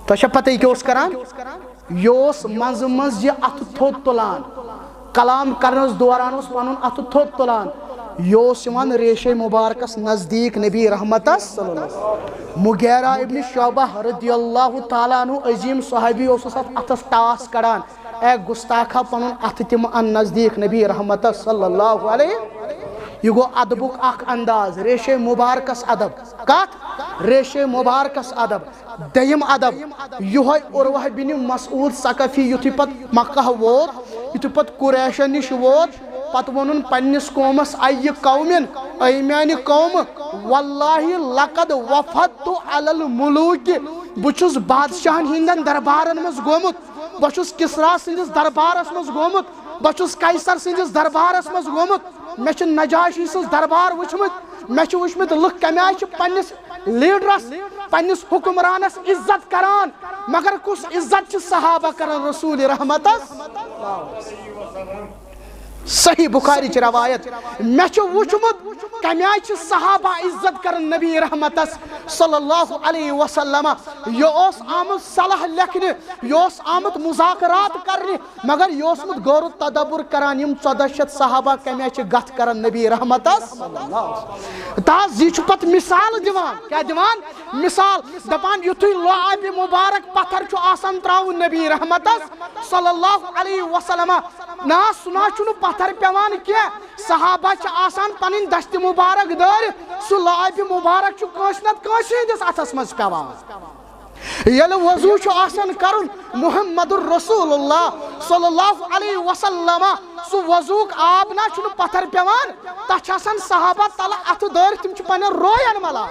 تۄہہِ چھا پتہ یہِ کیٛاہ اوس کران؟ یہِ اوس منٛزٕ منٛزٕ یہِ اتھٕ تھوٚد تُلان، کلام کرنس دوران اوس پنُن اتھٕ تھوٚد تُلان۔ یہِ اوس یِوان ریشے مبارکس نزدیک نبی رحمتس صلی اللہ علیہ وسلم۔ مغیرہ ابن شعبہ رضی اللہ تعالیٰ عنہ، عظیم صحابی، اوسُس اتھ اتھس ٹاس کڑان۔ اے گستاخا، پنُن اتھٕ تہِ مہٕ ان نزدیک نبی رحمتس صلی اللہ علیہ۔ یہِ گوٚو ادبُک اکھ انداز، ریشے مبارکس ادب۔ کتھ؟ ریشے مبارکس ادب۔ دوٚیِم ادب، یِہوٚے عروہ بن مسعود ثقفی یُتھُے پتہٕ مکہ ووت، یُتھُے پتہٕ قریشن نِش ووت، پتہٕ ووٚنُن پننِس قومس، اے قومن، اے میانہِ قومہٕ، واللہ لقد وفدت علی الملوک، بہٕ چھُس بادشاہن ہٕنٛدٮ۪ن دربارن منٛز گوٚمُت، بہٕ چھُس کسرا سٕنٛدِس دربارس منٛز گوٚمُت، بہٕ چھُس قیصر سٕنٛدِس دربارس منٛز گوٚمُت، مےٚ چھِ نجاشی سٕنٛز دربار وٕچھمٕتۍ، مےٚ چھِ وٕچھمٕتۍ لُکھ کمہِ آیہِ چھِ پننِس لیڈرس، پننِس حکمرانس عزت کران، مگر کُس عزت چھِ صحابہ کران رسول رحمتس؟ صحیح بخاری چہِ روایت، مےٚ چھُ وُچھمُت کمہِ آیہِ چھِ صحابہ عزت کران نبی رحمتس صلی اللہ علیہ وسلم۔ یہِ اوس آمُت صلاح لیکھنہِ، یہِ اوس آمُت مذاکرات کرنہِ، مگر یہِ اوسمُت غور و تدبر کران، یِم ژۄدہ شیٚتھ صحابہ کمہِ آیہِ چھِ گتھ کران نبی رحمتس۔ تاز یہِ چھُ پتہٕ مثال دِوان، کیٛاہ دِوان؟ مثال دپان، یُتھُے لعابِ مبارک پتھر چھُ آسان تراوُن نبی رحمتس صلی اللہ علیہ وسلم، نہ، سُہ نہ چھُنہٕ پتھر پٮ۪وان کینٛہہ، صحابہ چھِ آسان پنٕنۍ دستِ مبارک دٲرِتھ، سُہ لعابِ مبارک چھُ کٲنٛسہِ نتہٕ کٲنٛسہِ ہٕنٛدِس اتھس منٛز پٮ۪وان۔ ییٚلہِ وضوٗ چھُ آسان کرُن، محمد رسول اللہ صلی اللہ علیہ وسلم، سُہ وضوٗک آب نہ چھُنہٕ پتھر پٮ۪وان، تتھ چھِ آسان صحابہ تلہٕ اتھٕ دٲرِتھ، تِم چھِ پننٮ۪ن روین ملان۔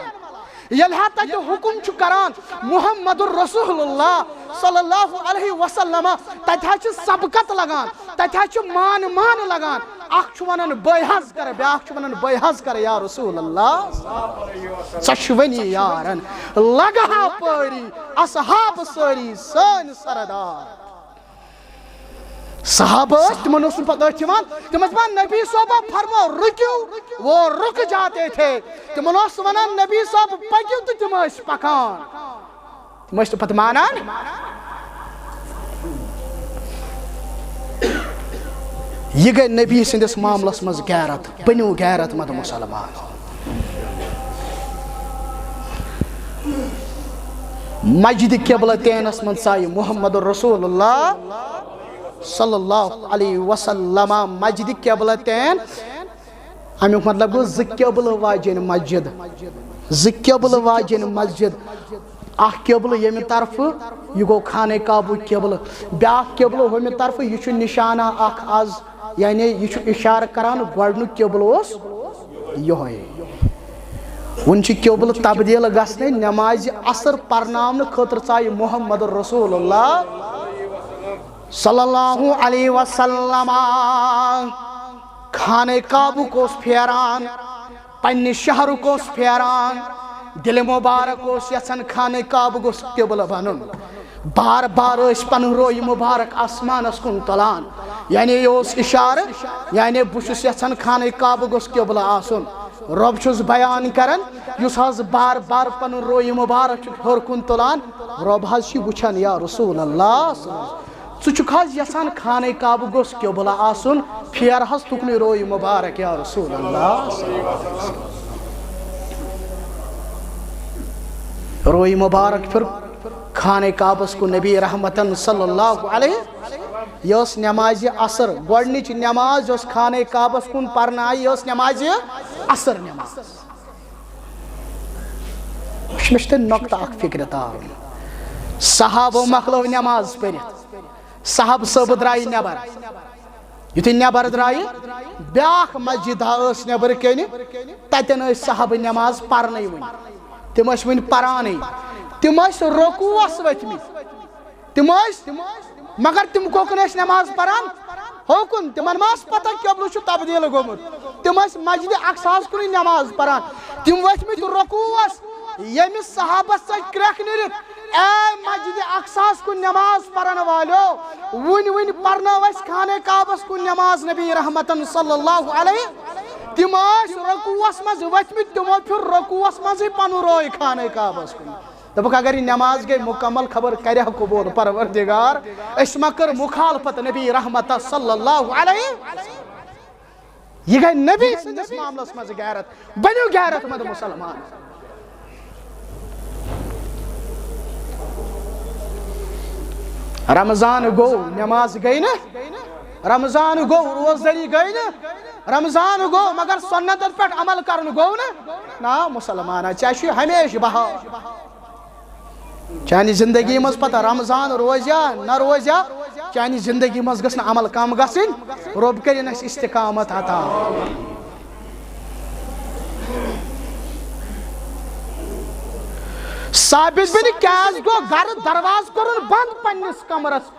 ییٚلہِ ہا تتہِ حکم چھُ کران محمد رسول اللہ صلی اللہ علیہ وسلم، تتہِ حظ چھِ سبقت لگان، تتہِ حظ چھِ مان مان لگان۔ اکھ چھُ ونان بے حظ کرٕ، بیاکھ چھُ ونان بے حظ کرٕ یا رسول اللہ، ژۄشوٕنی یارن لگہٕ ہا پٲری اصحاب سٲری سٲنۍ سردار۔ صحابہ ٲسۍ، تِمن اوس نہٕ پتہٕ أتھۍ یِوان، تِم ٲسۍ دپان، "نبی صٲبہ فرمو رُکِو، وہ رُک جاتے تھے۔" تِمن اوس ونان، "نبی صٲب پٔکِو"، تہٕ تِم ٲسۍ پکان۔ تِم ٲسۍ نہٕ پتہٕ مانان۔ یہِ گٔے نبی سٕنٛدِس معاملس منٛز غیرت۔ بٔنِو غیرت مند مسلمان۔ مسجد قبلتینس منٛز ژایہِ محمد رسول اللہ صلی اللہ علیہ وسلم مسجد قبلتین۔ امیُک مطلب گوٚو زٕ قبلہٕ واجیٚنۍ مسجد، زٕ قبلہٕ واجیٚنۍ مسجد۔ اکھ قبلہٕ ییٚمہِ طرفہٕ، یہِ گوٚو خانہ کعبُک قبلہٕ، بیاکھ قبلہٕ ہُمہِ طرفہٕ، یہِ چھُ نشانہ اکھ از، یعنی یہِ چھُ اشارٕ کران گۄڈنیُک قبلہٕ اوس یِہوٚے۔ وُنہِ چھِ قبلہٕ تبدیل گژھنَے، نمازِ عصر پرناونہٕ خٲطرٕ ژایہِ محمد رسول اللہ صلی اللہ علیہ وسلم۔ خانہ کعبُک اوس پھیران، پننہِ شہرُک اوس پھیران، دِلہِ مبارک اوس یژھان خانہ کعبہٕ گوٚژھ قبلہٕ بنُن۔ بار بار ٲسۍ پنُن روے مبارک آسمانس کُن تُلان، یعنی یہِ اوس اشارٕ، یعنی بہٕ چھُس یژھان خانہ کعبہٕ گوٚژھ قبلہٕ آسُن۔ رۄب چھُس بیان کران، یُس حظ بار بار پنُن روے مبارک چھُ ہیوٚر کُن تُلان، رۄب حظ چھُ وٕچھان یا رسول اللہ۔ ژٕ چھُکھ حظ یژھان خانہ کعبہٕ گوٚژھ قبلہٕ آسُن؟ پھیر حظ تُکنُے روے مبارک یا رسول اللہ۔ روے مبارک پھر خانہ کعبس کُن نبی رحمتن صلی اللہ علیہ۔ یہِ ٲس نمازِ عصر، گۄڈنِچ نماز یۄس خانہ کعبس کُن پرنہٕ آیہِ، یہِ ٲس نمازِ عصر نماز۔ وٕچھ، مےٚ چھُ تۄہہِ نۄقطہٕ اکھ فکرِ تارُن۔ صحابو مۄکلٲو نماز پٔرِتھ، صحابہٕ صٲبہٕ درٛایہِ نٮ۪بر۔ یُتھُے نٮ۪بر درٛایہِ، بیٛاکھ مسجد ہا ٲس نٮ۪برٕ کنہِ، تتٮ۪ن ٲسۍ صحابہٕ نماز پرنَے وُنہِ۔ تِم ٲسۍ وُنہِ پرانٕے۔ تِم ٲسۍ رکوعس ؤتھمٕتۍ۔ تِم ٲسۍ، مگر تِم کوکُن ٲسۍ نماز پران؟ ہوکُن۔ تِمن ما ٲس پتہ قبلہٕ چھُ تبدیل گوٚمُت۔ تِم ٲسۍ مسجد اقصاہس کُنُے نماز پران۔ تِم ؤتھۍ مٕتۍ رکوعس، ییٚمِس صحابس ژٔج کرٛٮ۪کھ نیٖرِتھ، "اے مسجد اقصاہس کُن نماز پرن والیو، وُنہِ وُنہِ پرنٲو اسہِ خانہ کعبس کُن نماز نبی رحمتن صلی اللہ علیہ۔" تِم ٲسۍ رکوعس منٛز ؤتھۍ مٕتۍ، تِمو پھِر رکوعس منٛزٕے پنُن روے خانہ کعبس کُن۔ دوٚپُکھ، اگر یہِ نماز گٔے مکمل، خبر کرِ ہا قبول پروردگار، أسۍ ما کٔر مخالفت نبی رحمت صلی اللہ علیہ وسلم۔ یہِ گٔے نبی سٕنٛدِس معاملس منٛز غیرت۔ بٔنِو غیرت مند مسلمان۔ رمضان گوٚو، نماز گٔے نہٕ۔ رمضان گوٚو، روزدٔری گٔے نہٕ۔ رمضان گوٚو، مگر سنتن پٮ۪ٹھ عمل کرُن گوٚو نہٕ۔ نا مسلمانا، ژےٚ چھُے ہمیشہِ بہار۔ چانہِ زندگی منٛز پتہ رمضان روزیا نہ روزیا، چانہِ زندگی منٛز گٔژھ نہٕ عمل کم گژھٕنۍ۔ رۄب کٔرِن اَسہِ استقامت عطا۔ ثابت بن قیس گوٚو گرٕ دروازٕ کوٚرُن بنٛد پننِس کمرس۔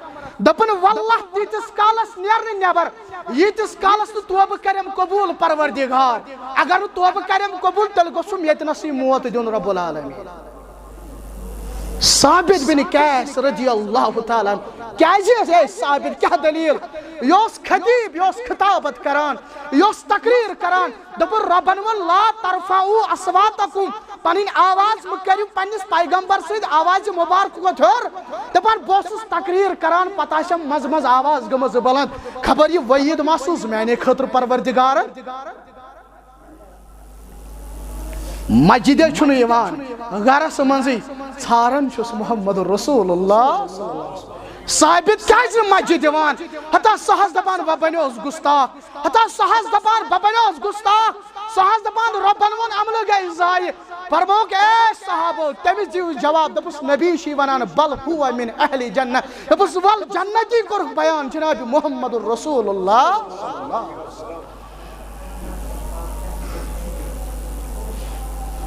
دپن، واللہ، تیٖتِس کالس نیر نہٕ نٮ۪بر، ییٖتِس کالس نہٕ توبہٕ کرٮ۪م قبول پروردگار۔ اگر نہٕ توبہٕ کرٮ۪م قبول، تیٚلہِ گوٚژھُم ییٚتہِ نسٕے موت دیُن رب العالمین۔ ثابت بن قیس رضی اللہ تعالیٰ عنہ۔ کیازِ؟ اے ثابت، کیٛاہ دلیل؟ یہِ اوس خطیب، یہِ اوس خطابت کران، یہِ اوس تقریر کران۔ دوٚپُن، رۄبن ووٚن، "لا ترفعوا اصواتکم"، پنٕنۍ آواز مہٕ کٔرِو پننِس پیغمبر سٕنٛدِ آوازِ مبارکہٕ کھۄتہٕ ہیوٚر۔ دپان، بہٕ اوسُس تقریر کران، پتہٕ آسٮ۪م منٛزٕ منٛزٕ آواز گٔمٕژ بلند۔ خبر یہِ وعید ما سوٗز میانہِ خٲطرٕ پروردگارن؟ مسجدے چھُنہٕ یِوان، گرس منٛزٕے ژھاران چھُس محمد رسول اللہ۔ ثابت کیازِ نہٕ مسجد یِوان؟ ہتا سُہ حظ دپان، بہٕ بنیوس گستاخ۔ ہتا سُہ حظ دپان، بہٕ بنیوس گستاخ۔ سُہ حظ دپان، رۄبن ووٚن، عملہٕ گٔے ضایع۔ فرمووُکھ، اے صحابو، تٔمِس دِیِو جواب۔ دوٚپُس، نبی چھُے ونان، بل ہو من اہل جنہ۔ دوٚپُس، ول، جنتی کوٚرُکھ بیان جناب محمد رسول اللہ۔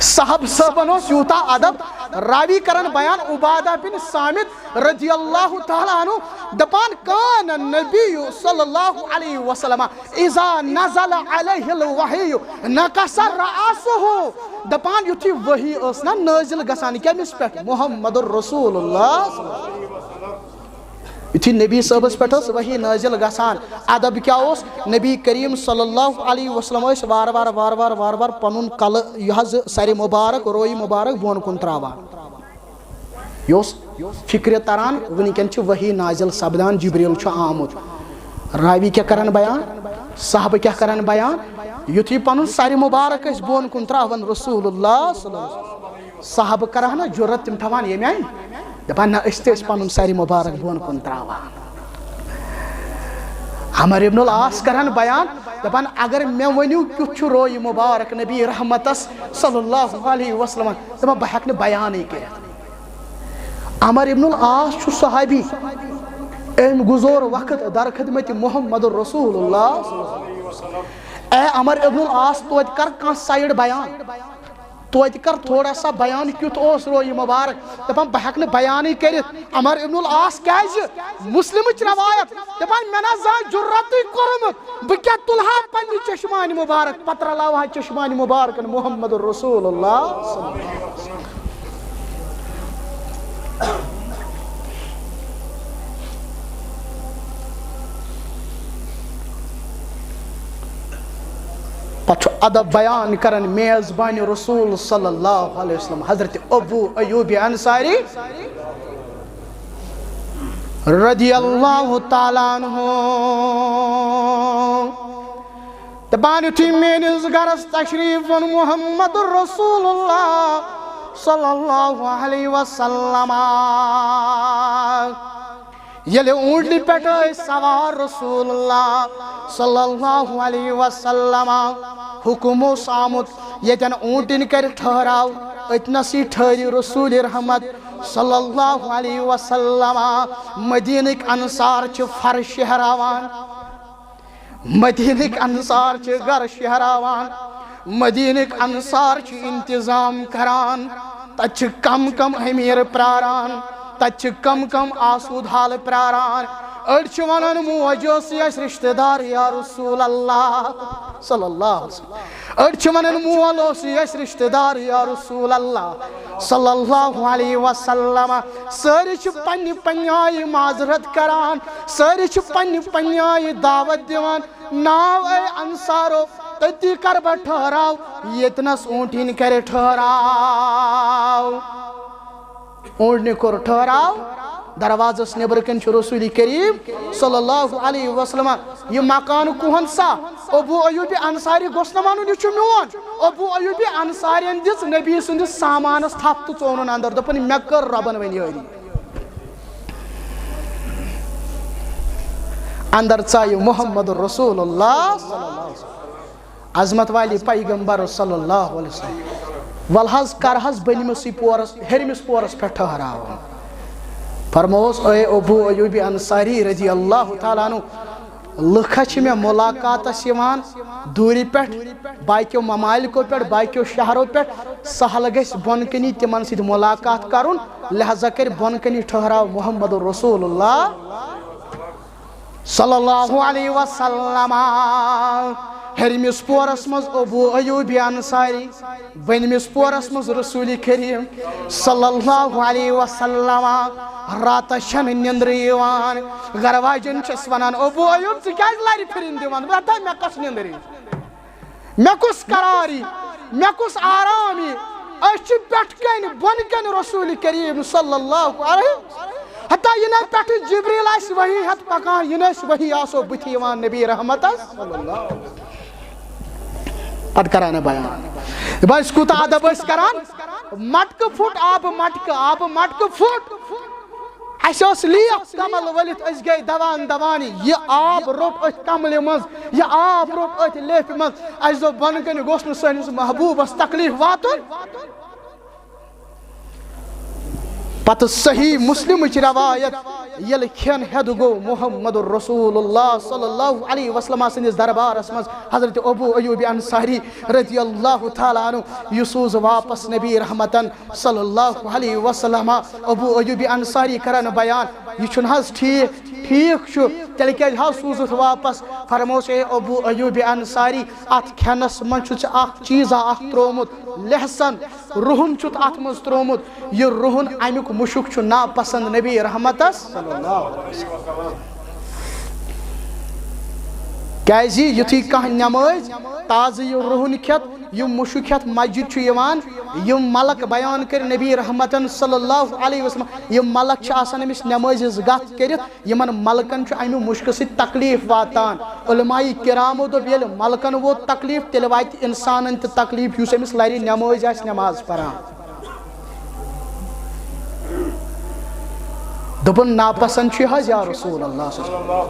صحابہٕ صٲبن اوس یوٗتاہ ادب، راوی کران بیان عبادہ بن صامت رضی اللہ تعالیٰ عنہ، دپان، کان النبی صلی اللہ علیہ وسلم اذا نزل علیہ الوحی نکس رأسہ۔ دپان، یُتھُے وحی ٲس نا نٲزِل گژھان، کٔمِس پٮ۪ٹھ؟ محمد رسول اللہ۔ یُتھُے نبی صٲبس پٮ۪ٹھ ٲس وحی نٲزِل گژھان، ادب کیٛاہ اوس؟ نبی کریم صلی اللہ علیہ وسلم ٲسۍ وارٕ وارٕ، وارٕ وارٕ، وارٕ وارٕ پنُن کلہٕ، یہِ حظ سرِ مبارک، رویہِ مبارک بۄن کُن تراوان۔ یہِ اوس فکرِ تران، وٕنکٮ۪ن چھِ وحی نازل سپدان، جبریل چھُ آمُت۔ راوی کیٛاہ کرن بیان؟ صحابہٕ کیٛاہ کرن بیان؟ یُتھُے پنُن سرِ مبارک ٲسۍ بۄن کُن تراوان رسول اللہ صلی اللہ علیہ وسلم، صحابہٕ کرہنا جرت، تِم تھاوان ییٚمہِ آیہِ، دپان، نہ، أسۍ تہِ ٲسۍ پنُن سرِ مبارک بۄن کُن تراوان۔ عمر ابن العاص کرہن بیان، دپان، اگر مےٚ ؤنِو کیُتھ چھُ رویہِ مبارک نبی رحمتس صلی اللہ علیہ وسلم، دپان، بہٕ ہٮ۪کہٕ نہٕ بیانٕے کٔرِتھ۔ عمر ابن العاص چھُ صحابی، أمۍ گُزور وقت در خدمت محمد رسول اللہ۔ اے عمر ابن العاص، توتہِ کر کانٛہہ سایڈ بیان، توتہِ کر تھوڑا سا بیان، کیُتھ اوس رویہِ مبارک؟ دپان، بہٕ ہٮ۪کہٕ نہٕ بیانٕے کٔرِتھ۔ عمر ابن العاص کیازِ؟ مسلمٕچ روایت، دپان، مےٚ نہ زانٛہہ جُرتٕے کوٚرمُت، بہٕ کیٛاہ تُلہٕ ہا پننہِ چشمانہِ مبارک، پتہٕ رلاوٕ ہا چشمانہِ مبارکن محمد رسول اللہ۔ پتہٕ چھُ ادب بیان کران میزبان رسول صلی اللہ علیہ وسلم، حضرت ابو ایوب انصاری رضی اللہ تعالیٰ عنہ۔ دپان، یُتھُے میٲنِس گرس تشریف اوٚن محمد رسول اللہ صلی اللہ علیہ وسلم، ییٚلہِ اوٗنٹنہِ پٮ۪ٹھ ٲسۍ سوار رسول اللہ صلی اللہ علیہ وسلم، حُکُم اوس آمُت، ییٚتٮ۪ن اوٗنٹنۍ کرِ ٹھہراو، أتنَسٕے ٹھٔہرِ رسول رحمت صلی اللہ علیہ وسلم۔ مدیٖنٕکۍ انصار چھِ فرش شہراوان، مدیٖنٕکۍ انصار چھِ گرٕ شہراوان، مدیٖنٕکۍ انصار چھِ انتظام کران۔ تتہِ چھِ کم کم امیر پراران، تتہِ چھِ کم کم آسود حال پراران۔ أڑۍ چھِ ونان، موج ٲسٕے اَسہِ رشتہٕ دار یا رسول اللہ صلی اللہ علیہ وسلم۔ أڑۍ چھِ ونان، مول اوسُے اَسہِ رشتہٕ دار یا رسول اللہ صلی اللہ علیہ وسلم۔ سٲری چھِ پننہِ پننہِ آیہِ معذرت کران، سٲری چھِ پننہِ پننہِ آیہِ دعوت دِوان۔ ناو اے انصارو، تٔتی کر بہٕ ٹھہراو، ییٚتنس اوٗنٹِنۍ کرِ ٹھہراو۔ اوٗنٹنہِ کوٚر ٹھہراو، دروازس نیبرٕ کنۍ چھُ رسول کریم صلی اللہ علیہ وسلم۔ یہِ مکان کُہُنٛد سا؟ ابو ایوب انصاری گوٚژھ نہٕ ونُن، یہِ چھُ میون۔ ابو ایوب انصارین دِژ نبی سٕنٛدِس سامانس تھپھ تہٕ ژونُن اندر، دوٚپُن، مےٚ کٔر رۄبن وۄنۍ یٲری۔ اندر ژایہِ محمد رسول اللہ صلی اللہ علیہ وسلم۔ عظمت والے پیغمبر صلی اللہ علیہ وسلم، ول حظ کر حظ بٔنمِسٕے پورس، ہیٚرمِس پورس پٮ۪ٹھ ٹھہراوُن۔ فرمووُس، اے ابو ایوب انصاری رضی اللہ تعالیٰ عنہ، لُکھ چھِ مےٚ ملاقاتس یِوان دوٗرِ پٮ۪ٹھ، باقیو ممالکو پٮ۪ٹھ، باقیو شہرو پٮ۪ٹھ، سہل گژھِ بۄن کنی تِمن سۭتۍ ملاقات کرُن، لہذا کٔرۍ بۄن کنی ٹھہراو محمد رسول اللہ۔ صلی اللہ علیہ وسلم۔ ہیٚرمِس پورس منٛز ابو ایوب انصاری، بۄنمِس پورس منٛز رسول کریم صلی اللہ علیہ وسلم۔ راتس چھنہٕ نیندرٕ یِوان۔ گرٕ واجٮ۪ن چھس ونان، ابو ایوب، ژٕ کیازِ لرِ پھرِن دِوان؟ بہٕ دپہٕ، مےٚ کۄس نیندر یی؟ مےٚ کُس قرار یی؟ مےٚ کُس آرام یی؟ أسۍ چھِ پٮ۪ٹھٕ کنہِ بۄنہٕ کنہِ رسول کریم صلی اللہ علیہ وسلم۔ حتیٰ یہِ نہٕ پٮ۪ٹھٕ جبریل آسہِ وحی ہٮ۪تھ پکان، یہِ نہٕ أسۍ وحی آسو بٕتھِ یِوان نبی رحمتس۔ پتہٕ کران بیان۔ بس کوٗتاہ ادب ٲسۍ کران۔ مٹکہٕ پھُٹ، آبہٕ مٹکہٕ، آبہٕ مٹکہٕ پھُٹ۔ اَسہِ ٲس لیف کمل ؤلِتھ، أسۍ گٔے دوان دوان، یہِ آب روٚٹ أتھۍ کملہِ منٛز، یہِ آب روٚٹ أتھۍ لیفہِ منٛز۔ اَسہِ دوٚپ، بۄنہٕ کنہِ گوٚژھ نہٕ سٲنِس محبوبس تکلیف واتُن۔ پتہٕ صحیح مسلمٕچ روایت، ییٚلہِ کھٮ۪ن ہٮ۪تھ گوٚو محمد رسول اللہ صلی اللہ علیہ وسلم سٕنٛدِس دربارس منٛز، حضرت ابو ایوب انصاری رضی اللہ تعالیٰ عنہ، یہِ سوٗز واپس نبی رحمتن صلی اللہ علیہ وسلم۔ ابو ایوب انصاری کران بیان، یہِ چھُنہٕ حظ ٹھیٖک، ٹھیٖک چھُ، تیٚلہِ کیٛازِ حظ سوٗزُتھ واپس؟ فرموس، اے ابو ایوب انصاری، اتھ کھٮ۪نس منٛز چھُ ژےٚ اکھ چیٖزا اکھ تروومُت، لہسن، رُہُن چھُتھ اتھ منٛز تروومُت۔ یہِ رُہُن، امیُک مُشُک چھُ ناپسند نبی رحمتس۔ کیازِ یُتھُے کانٛہہ نمٲزۍ تازٕ یہِ رُہُن کھٮ۪تھ، یہِ مُشُک کھٮ۪تھ مسجد چھُ یِوان، یِم ملک بیان کٔرۍ نبی رحمتن صلی اللہ علیہ وسلم، یِم ملک چھِ آسان أمِس نمٲزِس گتھ کٔرِتھ، یِمن ملکن چھُ امہِ مُشکہٕ سۭتۍ تکلیف واتان۔ علماء کرامو دوٚپ، ییٚلہِ ملکن ووت تکلیف، تیٚلہِ واتہِ انسانن تہِ تکلیف، یُس أمِس لرِ نمٲزۍ آسہِ نماز پران۔ دوٚپُن، ناپسند چھُ یہِ حظ یا رسول اللہ۔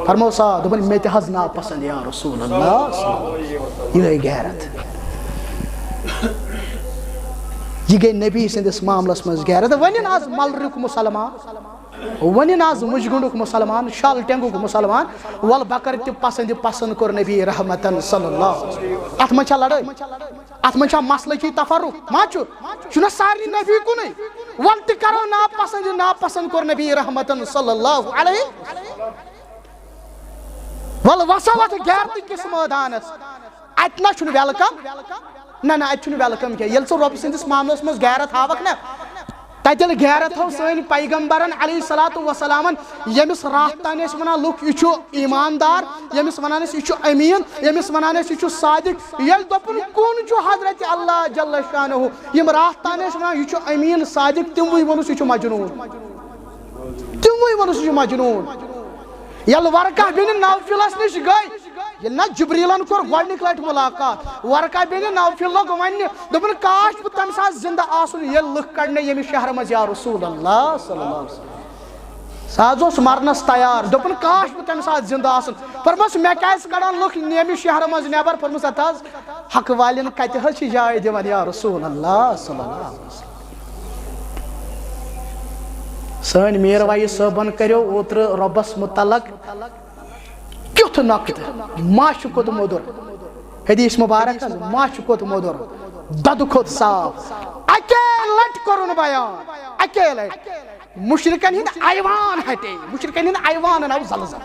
فرموس، آ۔ دوٚپُن، مےٚ تہِ حظ ناپسند یا رسول اللہ۔ یہِ گٔے غیرت۔ یہِ گٔے نبی سٕنٛدِس معاملس منٛز غیرت۔ وۄنۍ آز ملرُک مسلمان، وۄنۍ آز مُجہِ گنڈُک مسلمان، شال ٹینگُک مسلمان، ول بہٕ کرٕ تہِ پسند، پسند کوٚر نبی رحمتن صلی اللہ علیہ وسلم۔ اتھ منٛز چھا لڑٲے؟ اتھ منٛز چھا مسلکی تفرق؟ ما چھُ؟ چھُنہ سارنٕے نبی کُنُے؟ ول تہِ کرو ناپسند، ناپسند کوٚر نبی رحمتن صلی اللہ علیہ۔ ول وسو اتھ غیرتہٕ کِس مٲدانس۔ اتہِ نہ چھُنہٕ welcome۔ نہ، نہ، اتہِ چھُنہٕ welcome کینٛہہ۔ ییٚلہِ ژٕ رۄبہٕ سٕنٛدِس معاملس منٛز غیرت ہاوکھ نہ، تتہِ ییٚلہِ غیرت ہٲو سٲنۍ پیغمبرن علیہ الصلوۃ والسلامن، ییٚمِس راتھ تام ٲسۍ ونان لُکھ، یہِ چھُ ایماندار، ییٚمِس ونان ٲسۍ، یہِ چھُ امین، ییٚمِس ونان ٲسۍ، یہِ چھُ صادق، ییٚلہِ دوٚپُن، کُن چھُ حضرت اللہ جل شانہ، یِم راتھ تام ٲسۍ ونان، یہِ چھُ امین صادق، تِموٕے ووٚنُس، یہِ چھُ مجنون۔ تِموٕے ووٚنُس، یہِ چھُ مجنون۔ ییٚلہِ ورقہ بن نوفلس نِش گٔے، ییٚلہِ نہ جبریلن کوٚر گۄڈنِک لٹہِ ملاقات، ورقہ بن نوفل لوٚگ وننہِ، دوٚپُن، کاش بہٕ تمہِ ساتہٕ زندٕ آسُن، ییٚلہِ لُکھ کڑنَے ییٚمہِ شہرٕ منٛز، یا رسول اللہ صلی اللہ علیہ وسلم۔ سُہ حظ اوس مرنس تیار، دوٚپُن، کاش بہٕ تمہِ ساتہٕ زندٕ آسُن۔ فرموس، مےٚ کیازِ کڑان لُکھ ییٚمہِ شہرٕ منٛز نٮ۪بر؟ فرموس، اتھ حظ حق والٮ۪ن کتہِ حظ چھِ جاے دِوان، یا رسول اللہ صلی اللہ علیہ وسلم۔ سٲنۍ میٖر وایِس صٲبن کریو اوترٕ رۄبس متعلق کیُتھ نۄقطہٕ، مَچھ کوٚت موٚدُر۔ حدیث مبارک حظ، مَچھ کوٚت موٚدُر، دۄدٕ کھۄتہٕ صاف۔ اَکے لٹہِ کوٚرُن بیان، اَکے لٹہِ۔ مشرکن ہُنٛد ایوان ہٹے، مشرکن ہُنٛد ایوان آو زلزل۔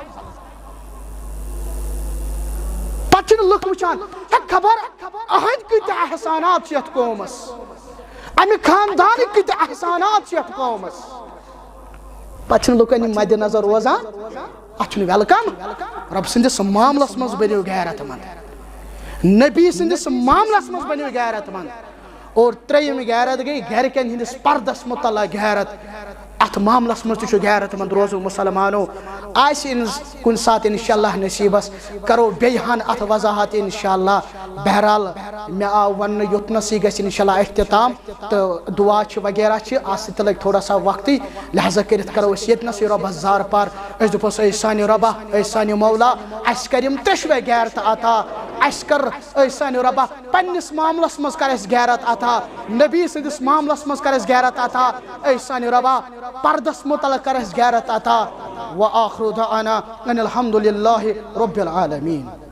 پتہٕ چھِنہٕ لُکھ وٕچھان، ہے خبر أہنٛدۍ کۭتیٛاہ احسانات چھِ یتھ قومس، امہِ خاندانٕکۍ کۭتیٛاہ احسانات چھِ یتھ قومس۔ پتہٕ چھِنہٕ لُکن یہِ مدِ نظر روزان، اتھ چھُنہٕ welcome۔ رۄب سٕنٛدِس معاملس منٛز بٔنِو غیرت مند، نبی سٕنٛدِس معاملس منٛز بٔنِو غیرت مند۔ اور ترٛیٚیِم غیرت گٔے گرِکٮ۪ن ہٕنٛدِس پردس متعلق غیرت۔ اتھ معاملس منٛز تہِ چھُ غیرت مند روزُن مسلمانو۔ آسہِ اِنس-، کُنہِ ساتہٕ انشاءاللہ نصیبس کرو بیٚیہِ ہن اتھ وضاحت انشاءاللہ۔ بہرحال، مےٚ آو وننہٕ یوٚتنسٕے گژھِ انشاءاللہ اختتام، تہٕ دعا چھِ وغیرہ چھِ، اتھ سۭتۍ تہِ لگہِ تھوڑا سا وقتٕے، لہذا کٔرِتھ کرو أسۍ ییٚتنسٕے رۄبس زارٕ پار۔ أسۍ دپوس، اے سانہِ رۄبا، اے سانہِ مولا، اسہِ کر یِم ترٛیشوے غیرتہٕ عطا۔ اسہِ کر، اے سانہِ رۄبا، پننِس معاملس منٛز کر اسہِ غیرت عطا، نبی سٕنٛدِس معاملس منٛز کر اسہِ غیرت عطا۔ اے سانہِ رۄبا، پردس متعلق کر اسہِ غیرت عطا۔ وآخر دعوانا ان الحمد للہ رب العالمین۔